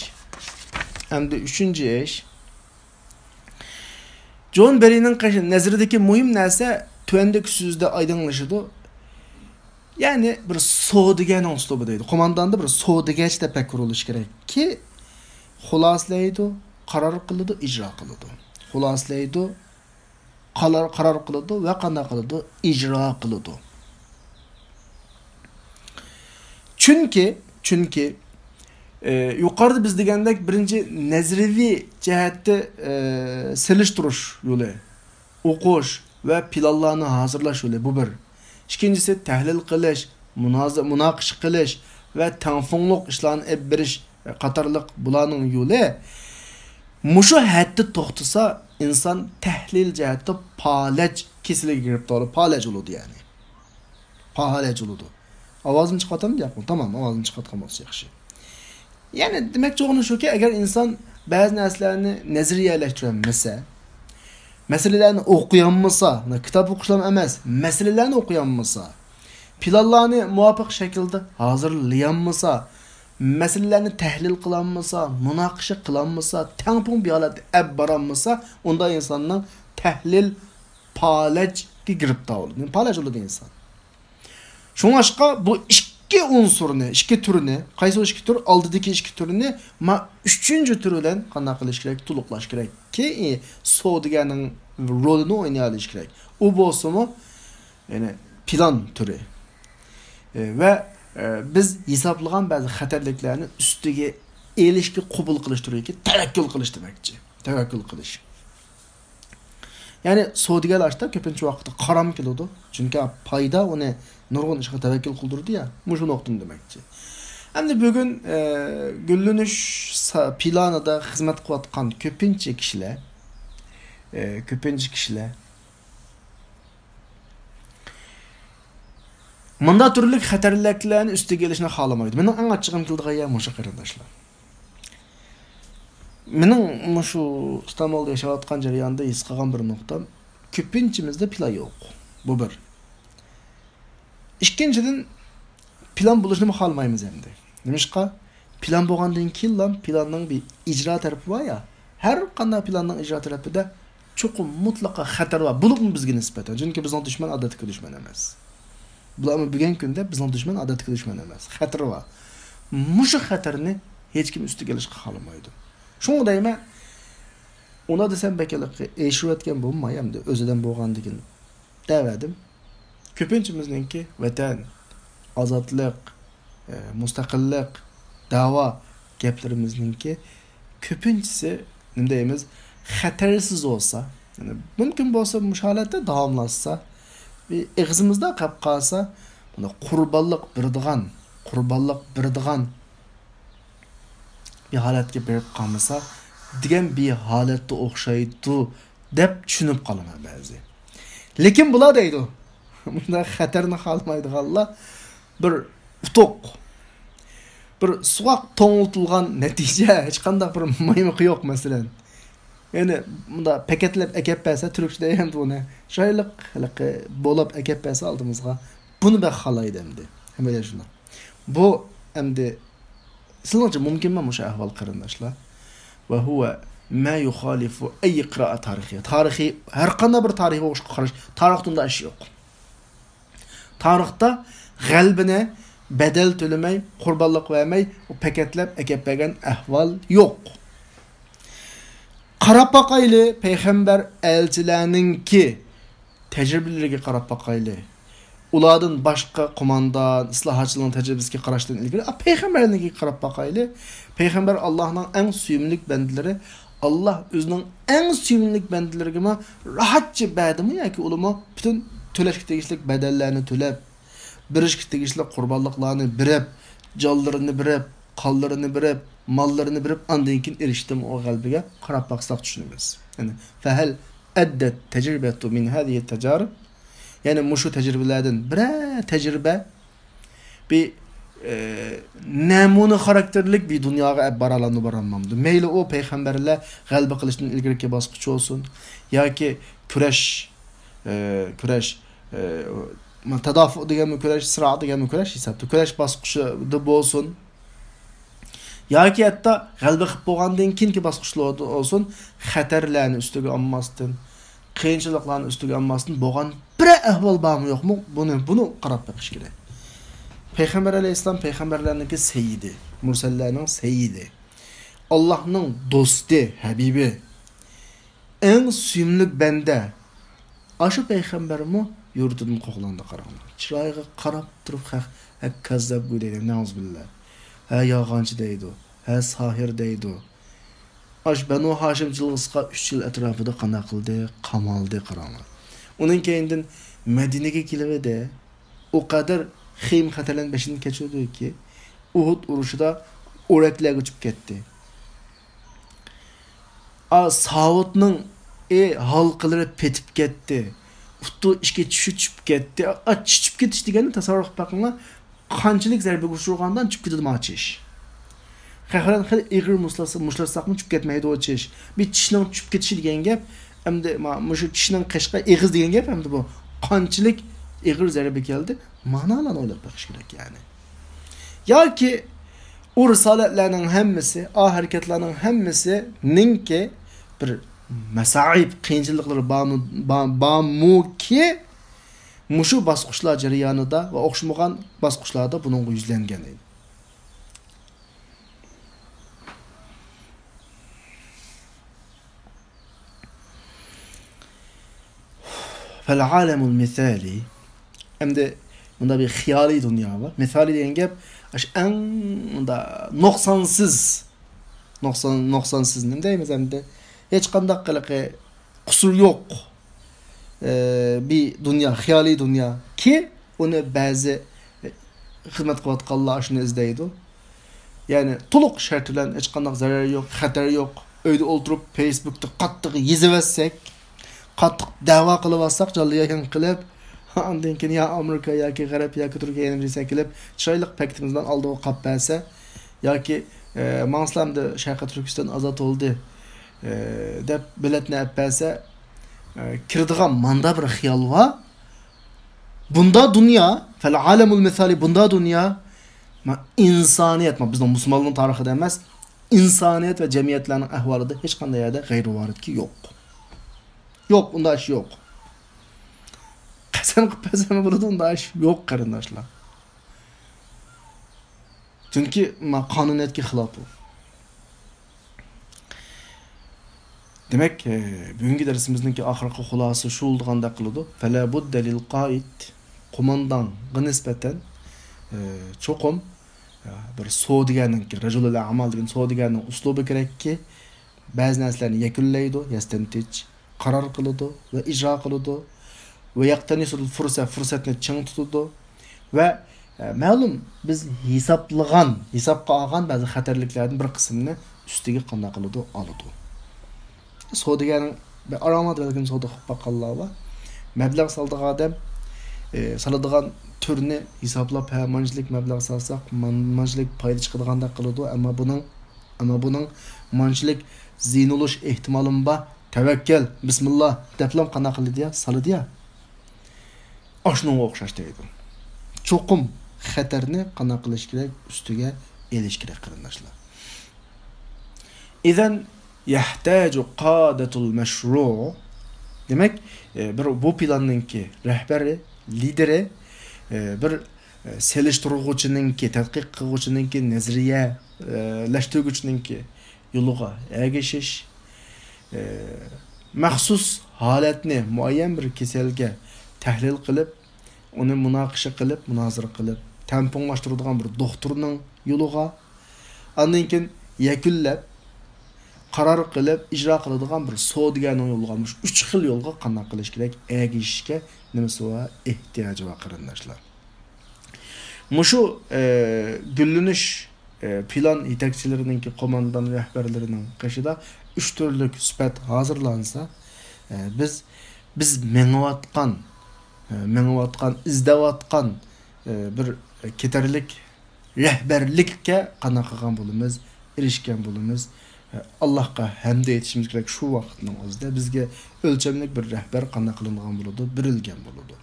ئەمدى ئۈچىنچى ئىش. جون بېرىنىڭ قېش-، نەزىرىدىكى مۇھىم نەرسە تۆۋەندىكى سۆزدە ئايدىڭلىشىدۇ. يەنى بىر سودىگەرنىڭ ئۇسلۇبى دەيدۇ. قومانداندا بىر سودىگەرچە تەپەككۇر بولۇشى كېرەككى، خۇلاسىلەيدۇ، قارار قىلىدۇ، ئىجرا قىلىدۇ. خۇلاسىلەيدۇ، قالار-، قارار قىلىدۇ ۋە قانداق قىلىدۇ؟ ئىجرا قىلىدۇ. چۈنكى، چۈنكى، ئى، يۇقىرىدا بىز دېگەندەك بىرىنچى نەزەرىيەۋى جەھەتتە، ئى، سېلىشتۇرۇش يولى، ئوقۇش ۋە پىلانلارنى ھازىرلاش يولى، بۇ بىر. ئىككىنچىسى، تەھلىل قىلىش، مۇنازا-، مۇناقىشە قىلىش ۋە تەڭپۇڭلۇق ئىشلارنى ئېلىپ بېرىش قاتارلىق بۇلارنىڭ يولى. مۇشۇ ھەددە توختىسا، ئىنسان تەھلىل جەھەتتە پالەچ كېسىلىگە گىرىپتار، پالەچ بولىدۇ يەنى. پالەچ بولىدۇ. ئاۋازىمنى چىقىرىۋاتامدۇ ياقمۇ؟ تامام، ئاۋازىمنى چىقىرىۋاتقان بولسا ياخشى. يەنى دېمەكچى بولغىنىم شۇكى، ئەگەر ئىنسان بەزى نەرسىلەرنى نەزەرىيەلەشتۈرەلمىسە، مەسىلىلەرنى ئوقۇيالمىسا، كىتاب ئوقۇشلام ئەمەس، مەسىلىلەرنى ئوقۇيالمىسا، پىلانلارنى مۇۋاپىق شەكىلدە ھازىرلىيالمىسا، مەسىلىلەرنى تەھلىل قىلالمىسا، مۇناقىشە قىلالمىسا، تەڭپۇڭ بىر ھالەتتە ئەپ بارالمىسا، ئۇنداق ئىنساننىڭ تەھلىل پالەچكە گىرىپتار بولىدۇ. پالەچ بولىدۇ ئىنسان. شۇڭلاشقا بۇ ئىككى ئۇنسۇرنى، ئىككى تۈرنى، قايسى ئىككى تۈر؟ ئالدىدىكى ئىككى تۈرنى ما ئۈچىنچى تۈر بىلەن قانداق قىلىش كېرەك؟ تولۇقلاش كېرەك. كېيىن سودىگەرنىڭ رولىنى ئوينىيالىشى كېرەك. ئۇ بولسىمۇ، يەنى پىلان تۈرى. ئى، ۋە، ئى، بىز ھېسابلىغان بەزى خەتەرلىكلەرنى ئۈستىگە ئېلىشكە قوبۇل قىلىش تۈرىدىكى تەۋەككۈل قىلىش دېمەكچى. تەۋەككۈل قىلىش. يەنى سودىگەرلەر ئاشتا كۆپىنچە ۋاقىتتا قارام كېلىدۇ. چۈنكى پايدا ئۇنى نۇرغۇن ئىشقا تەۋەككۈل قىلدۇرىدۇ يا. مۇشۇ نۇقتىنى دېمەكچى. ئەمدى بۈگۈن، ئە، گۈللىنىش سا-، پىلانىدا خىزمەت قىلىۋاتقان كۆپىنچە كىشىلەر، ئە، كۆپىنچە كىشىلەر مۇنداق تۈرلۈك خەتەرلىكلەرنى ئۈستىگە ئېلىشنى خالىمايدۇ. مېنىڭ ئەڭ ئاچچىقىم كېلىدىغان يەر مۇشۇ، قېرىنداشلار. مېنىڭ مۇشۇ ئىستانبۇلدا ياشاۋاتقان جەرياندا ھېس قىلغان بىر نۇقتام، كۆپىنچىمىزدە پىلان يوق. بۇ بىر. ئىككىنچىدىن، پىلان بولۇشنىمۇ خالىمايمىز ئەمدى. نېمىشقا؟ پىلان بولغاندىن كېيىنلا پىلاننىڭ بىر ئىجرا تەرىپى بار يا. ھەر قانداق پىلاننىڭ ئىجرا تەرىپىدە چوقۇم مۇتلەقا خەتەر بار. بولۇپمۇ بىزگە نىسبەتەن. چۈنكى بىزنىڭ دۈشمەن ئادەتتىكى دۈشمەن ئەمەس. بۇلارمۇ بۈگۈنكى كۈندە بىزنىڭ دۈشمەن ئادەتتىكى دۈشمەن ئەمەس. خەتىرى بار. مۇشۇ خەتەرنى ھېچكىم ئۈستىگە ئېلىشقا خالىمايدۇ. شۇڭا دەيمەن، ئۇنى دېسەم بەك ھېلىقى ئېشىۋەتكەن بولماي ئەمدى ئۆزىدىن بولغاندىكىن دەۋەدىم. كۆپىنچىمىزنىڭكى ۋەتەن، ئازادلىق، ئە، مۇستەقىللىق، دەۋا گەپلىرىمىزنىڭكى كۆپىنچىسى، نېمە دەيمىز، خەتەرسىز بولسا، يەنى مۇمكىن بولسا مۇشۇ ھالەتتە داۋاملاشسا، ئېغىزىمىزدا قاپ قالسا، بۇنى قۇربانلىق بېرىدىغان، قۇربانلىق بېرىدىغان بىر ھالەتكە بېرىپ قالمىسا دېگەن بىر ھالەتتە ئوخشايدۇ دەپ چۈشىنىپ قالىمەن بەزى. لېكىن بۇلار دەيدۇ، مۇنداق خەتەرنى خالىمايدىغانلار بىر ئۇتۇق، بىر سوغۇق توڭلىتىلغان نەتىجە، ھېچقانداق بىر مايمىقى يوق، مەسىلەن. يەنى مۇنداق پەكەتلەپ ئەكەپ بەرسە، تۈركچىدە ئەمدى بۇنى شايلىق ھېلىقى بولاپ ئەكەپ بەرسە ئالدىمىزغا، بۇنى بەك خالايدۇ ئەمدى. ھەممەيلەن شۇنداق. بۇ ئەمدى سىلىڭچە مۇمكىنمۇ مۇشۇ ئەھۋال، قېرىنداشلار؟ ۋە ھۇۋە ما يۇخالىفۇ ئەي قىرائە تارىخىي. تارىخىي، ھەر قانداق بىر تارىخىي ئوقۇشقا قاراش، تارىختا ئۇنداق ئىش يوق. تارىختا غەلىبىنى بەدەل تۆلىمەي، قۇربانلىق بەرمەي، پەكەتلەپ ئەكەپ بەرگەن ئەھۋال يوق. قاراپ باقايلى، پەيغەمبەر، ئەلچىلەرنىڭكى تەجرىبىلىرىگە قاراپ باقايلى. ئۇلاردىن باشقا قوماندان، ئىسلاھاتچىلارنىڭ تەجرىبىسىگە قاراشتىن ئىلگىرى، ئا، پەيغەمبەرنىڭكىگە قاراپ باقايلى. پەيغەمبەر ئاللاھنىڭ ئەڭ سۆيۈملۈك بەندىلىرى، ئاللاھ ئۆزىنىڭ ئەڭ سۆيۈملۈك بەندىلىرىگىمۇ راھەتچە بەردىمۇ ياكى ئۇلىمۇ پۈتۈن تۆلەشكە تېگىشلىك بەدەللەرنى تۆلەپ، بېرىشكە تېگىشلىك قۇربانلىقلارنى بېرىپ، جانلىرىنى بېرىپ، قانلىرىنى بېرىپ، ماللىرىنى بېرىپ، ئاندىن كېيىن ئېرىشتىمۇ ئۇ غەلىبىگە قاراپ باقساق چۈشىنىمىز. يەنى، فهل أدت تجربة من هذه التجارب؟ يەنى مۇشۇ تەجرىبىلەردىن بىرەر تەجرىبە بىر، ئە، نەمۇنە خاراكتېرلىك بىر دۇنياغا ئەپ بارالامدۇ، بارالمامدۇ؟ مەيلى ئۇ پەيغەمبەرلەر غەلىبە قىلىشتىن ئىلگىرىكى باسقۇچ بولسۇن ياكى كۈرەش، ئە، كۈرەش، ئە، تادافۇ دېگەنمۇ كۈرەش، سىرا دېگەنمۇ كۈرەش ھېسابتا. كۈرەش باسقۇچىدا بولسۇن ياكى ھەتتا غەلىبە قىلىپ بولغاندىن كېيىنكى باسقۇچلاردا بولسۇن، خەتەرلەرنى ئۈستىگە ئالماستىن، قىيىنچىلىقلارنى ئۈستىگە ئالماستىن بولغان بىرەر ئەھۋال بارمۇ يوقمۇ؟ بۇنى، بۇنى قاراپ بېقىش كېرەك. پەيغەمبەر ئەلەيھىسسالام پەيغەمبەرلەرنىڭكى سەييىدى، مۇرسەللەرنىڭ سەييىدى، ئاللاھنىڭ دوستى، ھەبىبى، ئەڭ سۆيۈملۈك بەندە. ئاشۇ پەيغەمبەرمۇ يۇرتىدىن قوغلاندى، قاراڭلار. چىرايىغا قاراپ تۇرۇپ خەق، ھە، كاززاب دەيدۇ، نەئۇزۇبىللا. ھە، يالغانچى دەيدۇ. ھە، ساھىر دەيدۇ. ئاش بەنۇ ھاشىم جىلغىسىغا ئۈچ يىل ئەتراپىدا قانداق قىلدى؟ قامالدى، قاراڭلار. ئۇنىڭ كەينىدىن مەدىنىگە كېلىۋىدى. ئۇ قەدەر خېيىم خەتەرلەرنى بېشىدىن كەچۈردىكى، ئۇھۇد ئۇرۇشىدا ئورەكلەرگە ئۇچۇپ كەتتى. ئا، ساۋۇتنىڭ، ئى، ھالقىلىرى پېتىپ كەتتى. ئۇتۇ ئىچكە چۈشۈپ كەتتى. ئا، چۈشۈپ كېتىش دېگەننى تەسەۋۋۇر قىلىپ بېقىڭلار. قانچىلىك زەربىگە ئۇچرىغاندا چۈشۈپ كېتىدۇ ما چىش. خەقلەرنى خېلى ئېغىر مۇشتلاتسا-، مۇشتلاتساقمۇ چۈشۈپ كەتمەيدۇ ئۇ چىش. بىر چىشنىڭ چۈشۈپ كېتىشى دېگەن گەپ، ئەمدى ما-، مۇشۇ چىشنىڭ قېشىغا ئېغىز دېگەن گەپ، ئەمدى بۇ قانچىلىك ئېغىر زەربە كەلدى، مانالارنى ئويلاپ بېقىش كېرەك يەنى. ياكى ئۇ رىسالەتلەرنىڭ ھەممىسى، ئا ھەرىكەتلەرنىڭ ھەممىسىنىڭكى بىر مەسائىب، قىيىنچىلىقلىرى بارمۇ-، بار-، بارمۇكى، مۇشۇ باسقۇچلار جەريانىدا ۋە ئوخشىمىغان باسقۇچلاردا بۇنىڭغا يۈزلەنگەن ئىدى. فالعالم المثالي، ئەمدى مۇندا بىر خىيالىي دۇنيا بار. مىسالى دېگەن گەپ، ئاشۇ ئەڭ مۇندا نۇقسانسىز، نۇقسان، نۇقسانسىز نېمە دەيمىز ئەمدى؟ ھېچقانداق قىلىقى قۇسۇر يوق، ئى، بىر دۇنيا، خىيالىي دۇنيا. كى، ئۇنى بەزى خىزمەت قىلىۋاتقانلار ئاشۇنى ئىزدەيدۇ. يەنى تولۇق شەرت بىلەن ھېچقانداق زەرەر يوق، خەتەر يوق. ئۆيدە ئولتۇرۇپ فېيسبۇكتا قاتتىق يېزىۋەتسەك، قاتتىق دەۋا قىلىۋاتساق، جانلىياكەن قىلىپ، ئاندىن كېيىن يا ئامېرىكا ياكى غەرب ياكى تۈركىيە يەنە بىرسى كېلىپ، چىرايلىق پاكىتىمىز بىلەن ئالدىغا قاپ بەرسە، ياكى، ئە، ماڭسىلەر ئەمدى شەرقىي تۈركىستان ئازاد بولدى، ئە، دەپ بېلەتنى ئەپ بەرسە، ئە، كىرىدىغان ماندا بىر خىيال بار. بۇندا دۇنيا، فالعالم المثالي، بۇندا دۇنيا، ما-، ئىنسانىيەت، ما-، بىزنىڭ مۇسۇلمانلارنىڭ تارىخىدا ئەمەس، ئىنسانىيەت ۋە جەمئىيەتلەرنىڭ ئەھۋالىدا ھېچقانداق يەردە غەيرىي ۋارىدكى يوق. يوق، ئۇنداق ئىش يوق. قەسەم قىلىپ بەرسەم بولىدۇ، ئۇنداق ئىش يوق، قېرىنداشلار. چۈنكى، ما-، قانۇنىيەتكە خىلاپ ئۇ. دېمەك، ئە، بۈگۈنكى دەرسىمىزنىڭكى ئاخىرقى خۇلاسىسى شۇ بولىدىغاندەك قىلىدۇ. فلا بد للقائد، قوماندانغا نىسبەتەن، ئە، چوقۇم، ئە، بىر سودىگەرنىڭكى، رەجۇلۇل ئەمال دېگەن سودىگەرنىڭ ئۇسلۇبى كېرەككى، بەزى نەرسىلەرنى يەكۈنلەيدۇ، يەستەنتىج، قارار قىلىدۇ ۋە ئىجرا قىلىدۇ. ۋە يەقتەنىسۇل فۇرسە، پۇرسەتنى چىڭ تۇتىدۇ. ۋە، ئە، مەلۇم، بىز ھېسابلىغان، ھېسابقا ئالغان بەزى خەتەرلىكلەردىن بىر قىسمىنى ئۈستىگە قانداق قىلىدۇ؟ ئالىدۇ. سودىگەرنىڭ بىر ئارامات بەلكىم سودا قىلىپ باققانلار بار. مەبلەغ سالىدىغان ئادەم، ئە، سالىدىغان تۈرنى ھېسابلاپ، ھە، مانچىلىك مەبلەغ سالساق، مان-، مانچىلىك پايدا چىقىدىغاندەك قىلىدۇ. ئەمما بۇنىڭ، ئەمما بۇنىڭ مانچىلىك زىيىنلىنىش ئېھتىمالىمۇ بار. تەۋەككەل، بىسمىللا دەپلا قانداق قىلىدۇ يا؟ سالىدۇ يا. ئاشۇنىڭغا ئوخشاش دەيدۇ. چوقۇم خەتەرنى قانداق قىلىش كېرەك؟ ئۈستىگە ئېلىش كېرەك، قېرىنداشلار. إذن يحتاج قادة المشروع. دېمەك، ئە، بىر بۇ پىلاننىڭكى رەھبىرى، لىدىرى، ئە، بىر، ئە، سېلىشتۇرغۇچىنىڭكى، تەتقىق قىلغۇچىنىڭكى نەزەرىيە، ئە، لەشتۈرگۈچىنىڭكى يولىغا ئەگىشىش، ئە، مەخسۇس ھالەتنى، مۇئەييەن بىر كېسەلگە تەھلىل قىلىپ، ئۇنى مۇناقىشە قىلىپ، مۇنازىرە قىلىپ، تەڭپۇڭلاشتۇرىدىغان بىر دوختۇرنىڭ يولىغا، ئاندىن كېيىن يەكۈنلەپ، قارار قىلىپ، ئىجرا قىلىدىغان بىر سودىگەرنىڭ يولىغا، مۇشۇ ئۈچ خىل يولغا قانداق قىلىش كېرەك، ئەگىشىشكە نېمىسى بار، ئېھتىياجى بار، قېرىنداشلار. مۇشۇ، ئە، گۈللىنىش، ئە، پىلان يېتەكچىلىرىنىڭكى، قوماندان رەھبەرلىرىنىڭ قېشىدا ئۈچ تۈرلۈك سۈپەت ھازىرلانسا، ئە، بىز، بىز مېڭىۋاتقان، ئە، مېڭىۋاتقان، ئىزدەۋاتقان، ئە، بىر كېتەرلىك رەھبەرلىككە قانداق قىلغان بولىمىز، ئېرىشكەن بولىمىز. ئاللاھقا ھەمدە ئېيتىشىمىز كېرەك، شۇ ۋاقىتنىڭ ئۆزىدە بىزگە ئۆلچەملىك بىر رەھبەر قانداق قىلىنغان بولىدۇ، بېرىلگەن بولىدۇ.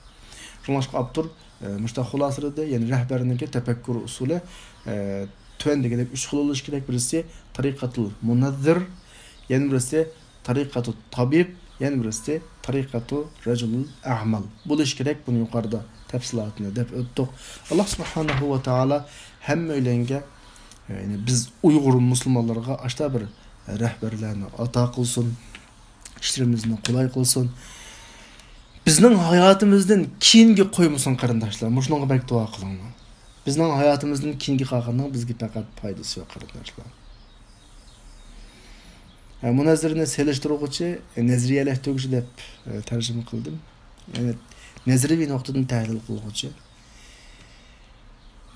شۇڭلاشقا ئاپتور، ئە، مۇشۇنداق خۇلاسىلىدى، يەنى رەھبەرنىڭكى تەپەككۇر ئۇسۇلى، ئە، تۆۋەندىكىدەك ئۈچ خىل بولۇشى كېرەك. بىرسى تەرىقەتۇل مۇنەززىر، يەنە بىرسى تەرىقەتۇ تابىب، يەنە بىرسى تەرىقەتۇ رەجۇلۇل ئەمەل بولۇشى كېرەك. بۇنى يۇقىرىدا تەپسىلاتىنى دەپ ئۆتتۇق. ئاللا سۇبھانەھۇ ۋە تائالا ھەممەيلەنگە، يەنى بىز ئۇيغۇر مۇسۇلمانلارغا ئاشتا بىر رەھبەرلەرنى ئاتا قىلسۇن، ئىشلىرىمىزنى قولاي قىلسۇن. بىزنىڭ ھاياتىمىزدىن كېيىنگە قويمىسۇن، قېرىنداشلار. مۇشۇنىڭغا بەك دۇئا قىلىڭلار. بىزنىڭ ھاياتىمىزدىن كېيىنگە قالغاننىڭ بىزگە پەقەت پايدىسى يوق، قېرىنداشلار. ھە، مۇنەززىرنى سېلىشتۇرغۇچى، نەزەرىيەلەشتۈرگۈچى دەپ، ئە، تەرجىمە قىلدىم. يەنى نەزەرىيەۋى نۇقتىدىن تەھلىل قىلغۇچى.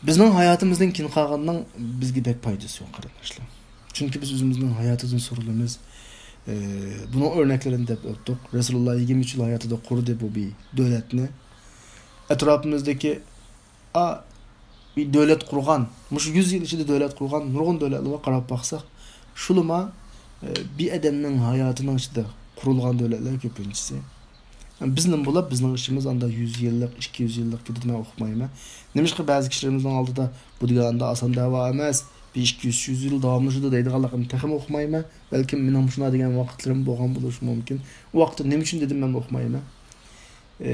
بىزنىڭ ھاياتىمىزدىن كېيىن قالغاننىڭ بىزگە بەك پايدىسى يوق، قېرىنداشلار. چۈنكى بىز ئۆزىمىزنىڭ ھاياتىدىن سورىلىمىز. ئە، بۇنىڭ ئۆرنەكلىرىنى دەپ ئۆتتۇق. رەسۇلۇللا يىگىرمە ئۈچ يىل ھاياتىدا قۇردى بۇ بىر دۆلەتنى. ئەتراپىمىزدىكى ئا، بىر دۆلەت قۇرغان، مۇشۇ يۈز يىل ئىچىدە دۆلەت قۇرغان نۇرغۇن دۆلەتلەرگە قاراپ باقساق، شۇلىما، ئە، بىر ئادەمنىڭ ھاياتىنىڭ ئىچىدە قۇرۇلغان دۆلەتلەر كۆپىنچىسى. بىزنىڭ بولۇپ، بىزنىڭ ئىشىمىز ئاندا يۈز يىللىق، ئىككى يۈز يىللىق كېتىدۇ، مەن ئۇقمايمەن. نېمىشقا بەزى كىشىلىرىمىزنىڭ ئالدىدا بۇ دېگەن ئاندا ئاسان دەۋا ئەمەس، بىر ئىككى يۈز، يۈز يىل داۋاملىشىدۇ دەيدىغانلىقىنى تېخىمۇ ئۇقمايمەن. بەلكىم مېنىڭ مۇشۇنداق دېگەن ۋاقىتلىرىم بولغان بولۇشى مۇمكىن. ئۇ ۋاقىتتا نېمە ئۈچۈن دېدىم، مەن ئۇقمايمەن. ئى،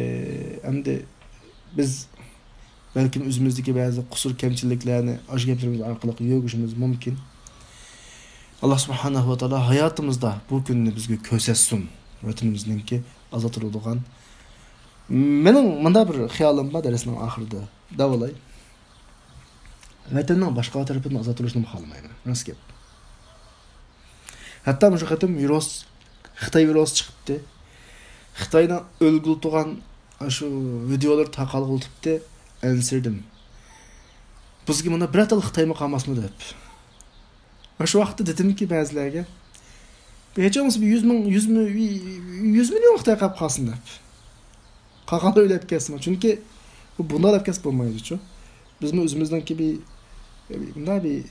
ئەمدى بىز بەلكىم ئۆزىمىزدىكى بەزى قۇسۇر-كەمچىلىكلەرنى ئاشۇ گەپلىرىمىز ئارقىلىق يۆگىشىمىز مۇمكىن. ئاللا سۇبھانەھۇ ۋە تائالا ھاياتىمىزدا بۇ كۈننى بىزگە كۆرسەتسۇن. ۋەتىنىمىزنىڭكى ئازاد تۇرىدىغان. مېنىڭ مۇنداق بىر خىيالىم بار، دەرسنىڭ ئاخىرىدا دەۋالاي. ۋەتەننىڭ باشقا تەرىپىدىن ئازاد تۇرۇشنىمۇ خالىمايمەن. راست گەپ. ھەتتا مۇشۇ قېتىم ۋىرۇس، خىتاي ۋىرۇسى چىقىپتۇ. خىتاينىڭ ئۆلگىلى تۇرغان شۇ ۋىدېئولىرى تارقالغىلى تۇرۇپتۇ. ئەنسىرىدىم. بىزگە مۇندا بىر تال خىتايمۇ قالماسمۇ دەپ. شۇ ۋاقىتتا دېدىمكى بەزىلەرگە، بىر ھېچ بولمىسا بىر يۈز مىڭ، يۈز مىڭ، يۈز مىليون خىتاي قاپ قالسۇن دەپ. قالغانلار ئۆلۈپ كەتسۇن. چۈنكى بۇ بۇنداق دەپ كەتسە بولمايدۇچۇ. بىزمۇ ئۆزىمىزنىڭكى بىر، بۇنداق بىر،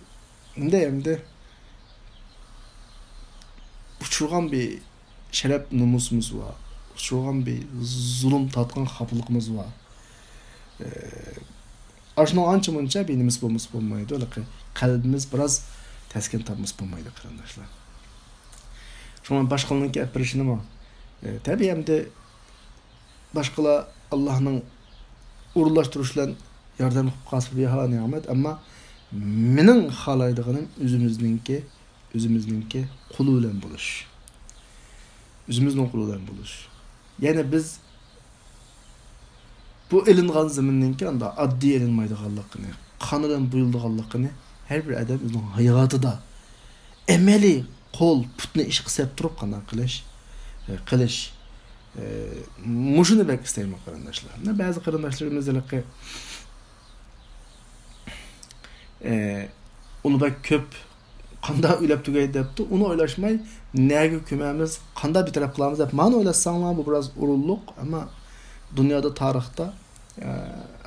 بۇنداق ئەمدى ئۇچۇرغان بىر شەرەپ نومۇسىمىز بار. ئۇچۇرغان بىر زۇلۇم تارتقان خاپىلىقىمىز بار. ئاشۇنىڭ ئانچە مۇنچە بىر نېمىسى بولمىسا بولمايدۇ، ھېلىقى قەلبىمىز بىراز تەسكىن تاپمىسا بولمايدۇ، قېرىنداشلار. شۇڭا باشقىلارنىڭكى ئەپ بېرىشىنىمۇ، ئە، تەبىئىي ئەمدى باشقىلار ئاللاھنىڭ ئورۇنلاشتۇرۇشى بىلەن ياردەم قىلىپ قالسا بىھا نېمەت، ئەمما مېنىڭ خالايدىغىنىم ئۆزىمىزنىڭكى، ئۆزىمىزنىڭكى قولى بىلەن بولۇش. ئۆزىمىزنىڭ قولى بىلەن بولۇش. يەنى بىز بۇ ئېلىنغان زېمىننىڭكى ئاندا ئاددىي ئېلىنمايدىغانلىقىنى، قان بىلەن بويىلىدىغانلىقىنى ھەر بىر ئادەم ئۆزىنىڭ ھاياتىدا ئەمەلىي قول، پۇتنى ئىشقا سەپ تۇرۇپ قانداق قىلىش، ئە، قىلىش، ئە، مۇشۇنى بەك ئىستەيمەن، قېرىنداشلار. مانا بەزى قېرىنداشلىرىمىز ھېلىقى، ئە، ئۇنى بەك كۆپ قانداق ئۆيلەپ تۈگەي دەپتۇ، ئۇنى ئويلاشماي، نەگە كۆمەمىز، قانداق بىر تەرەپ قىلامىز دەپ مانا ئويلاشساڭلار، بۇ بىراز ئورۇنلۇق. ئەمما دۇنيادا، تارىختا، ئە،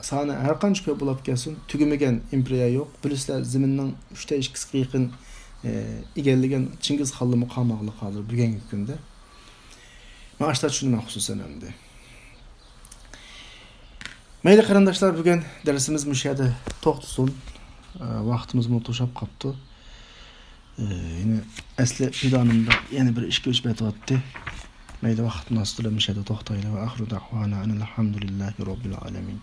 سانى ھەر قانچە كۆپ بولۇپ كەتسۇن، تۈگىمىگەن ئىمپېرىيە يوق. بىلىسىلەر، زېمىننىڭ ئۈچتە ئىككىسىگە يېقىن، ئە، ئىگىلىگەن چىڭگىز خانلىرىمۇ قالماقلىق ھازىر بۈگۈنكى كۈندە. مەن ئاشتا چۈشىنىمەن خۇسۇسەن ئەمدى. مەيلى قېرىنداشلار، بۈگۈن دەرسىمىز مۇشۇ يەردە توختىسۇن. ئە، ۋاقتىمىزمۇ توشاپ قاپتۇ. ئە، يەنە ئەسلى پىلانىمدا يەنە بىر ئىككى ئۈچ بەت بارتتى. مەيلى، ۋاقىت مۇناسىۋىتى بىلەن مۇشۇ يەردە توختايلى. ۋە ئاخىرۇ دەئۋانا ئەنىل ھەمدۇلىللاھى رەببىل ئالەمىن.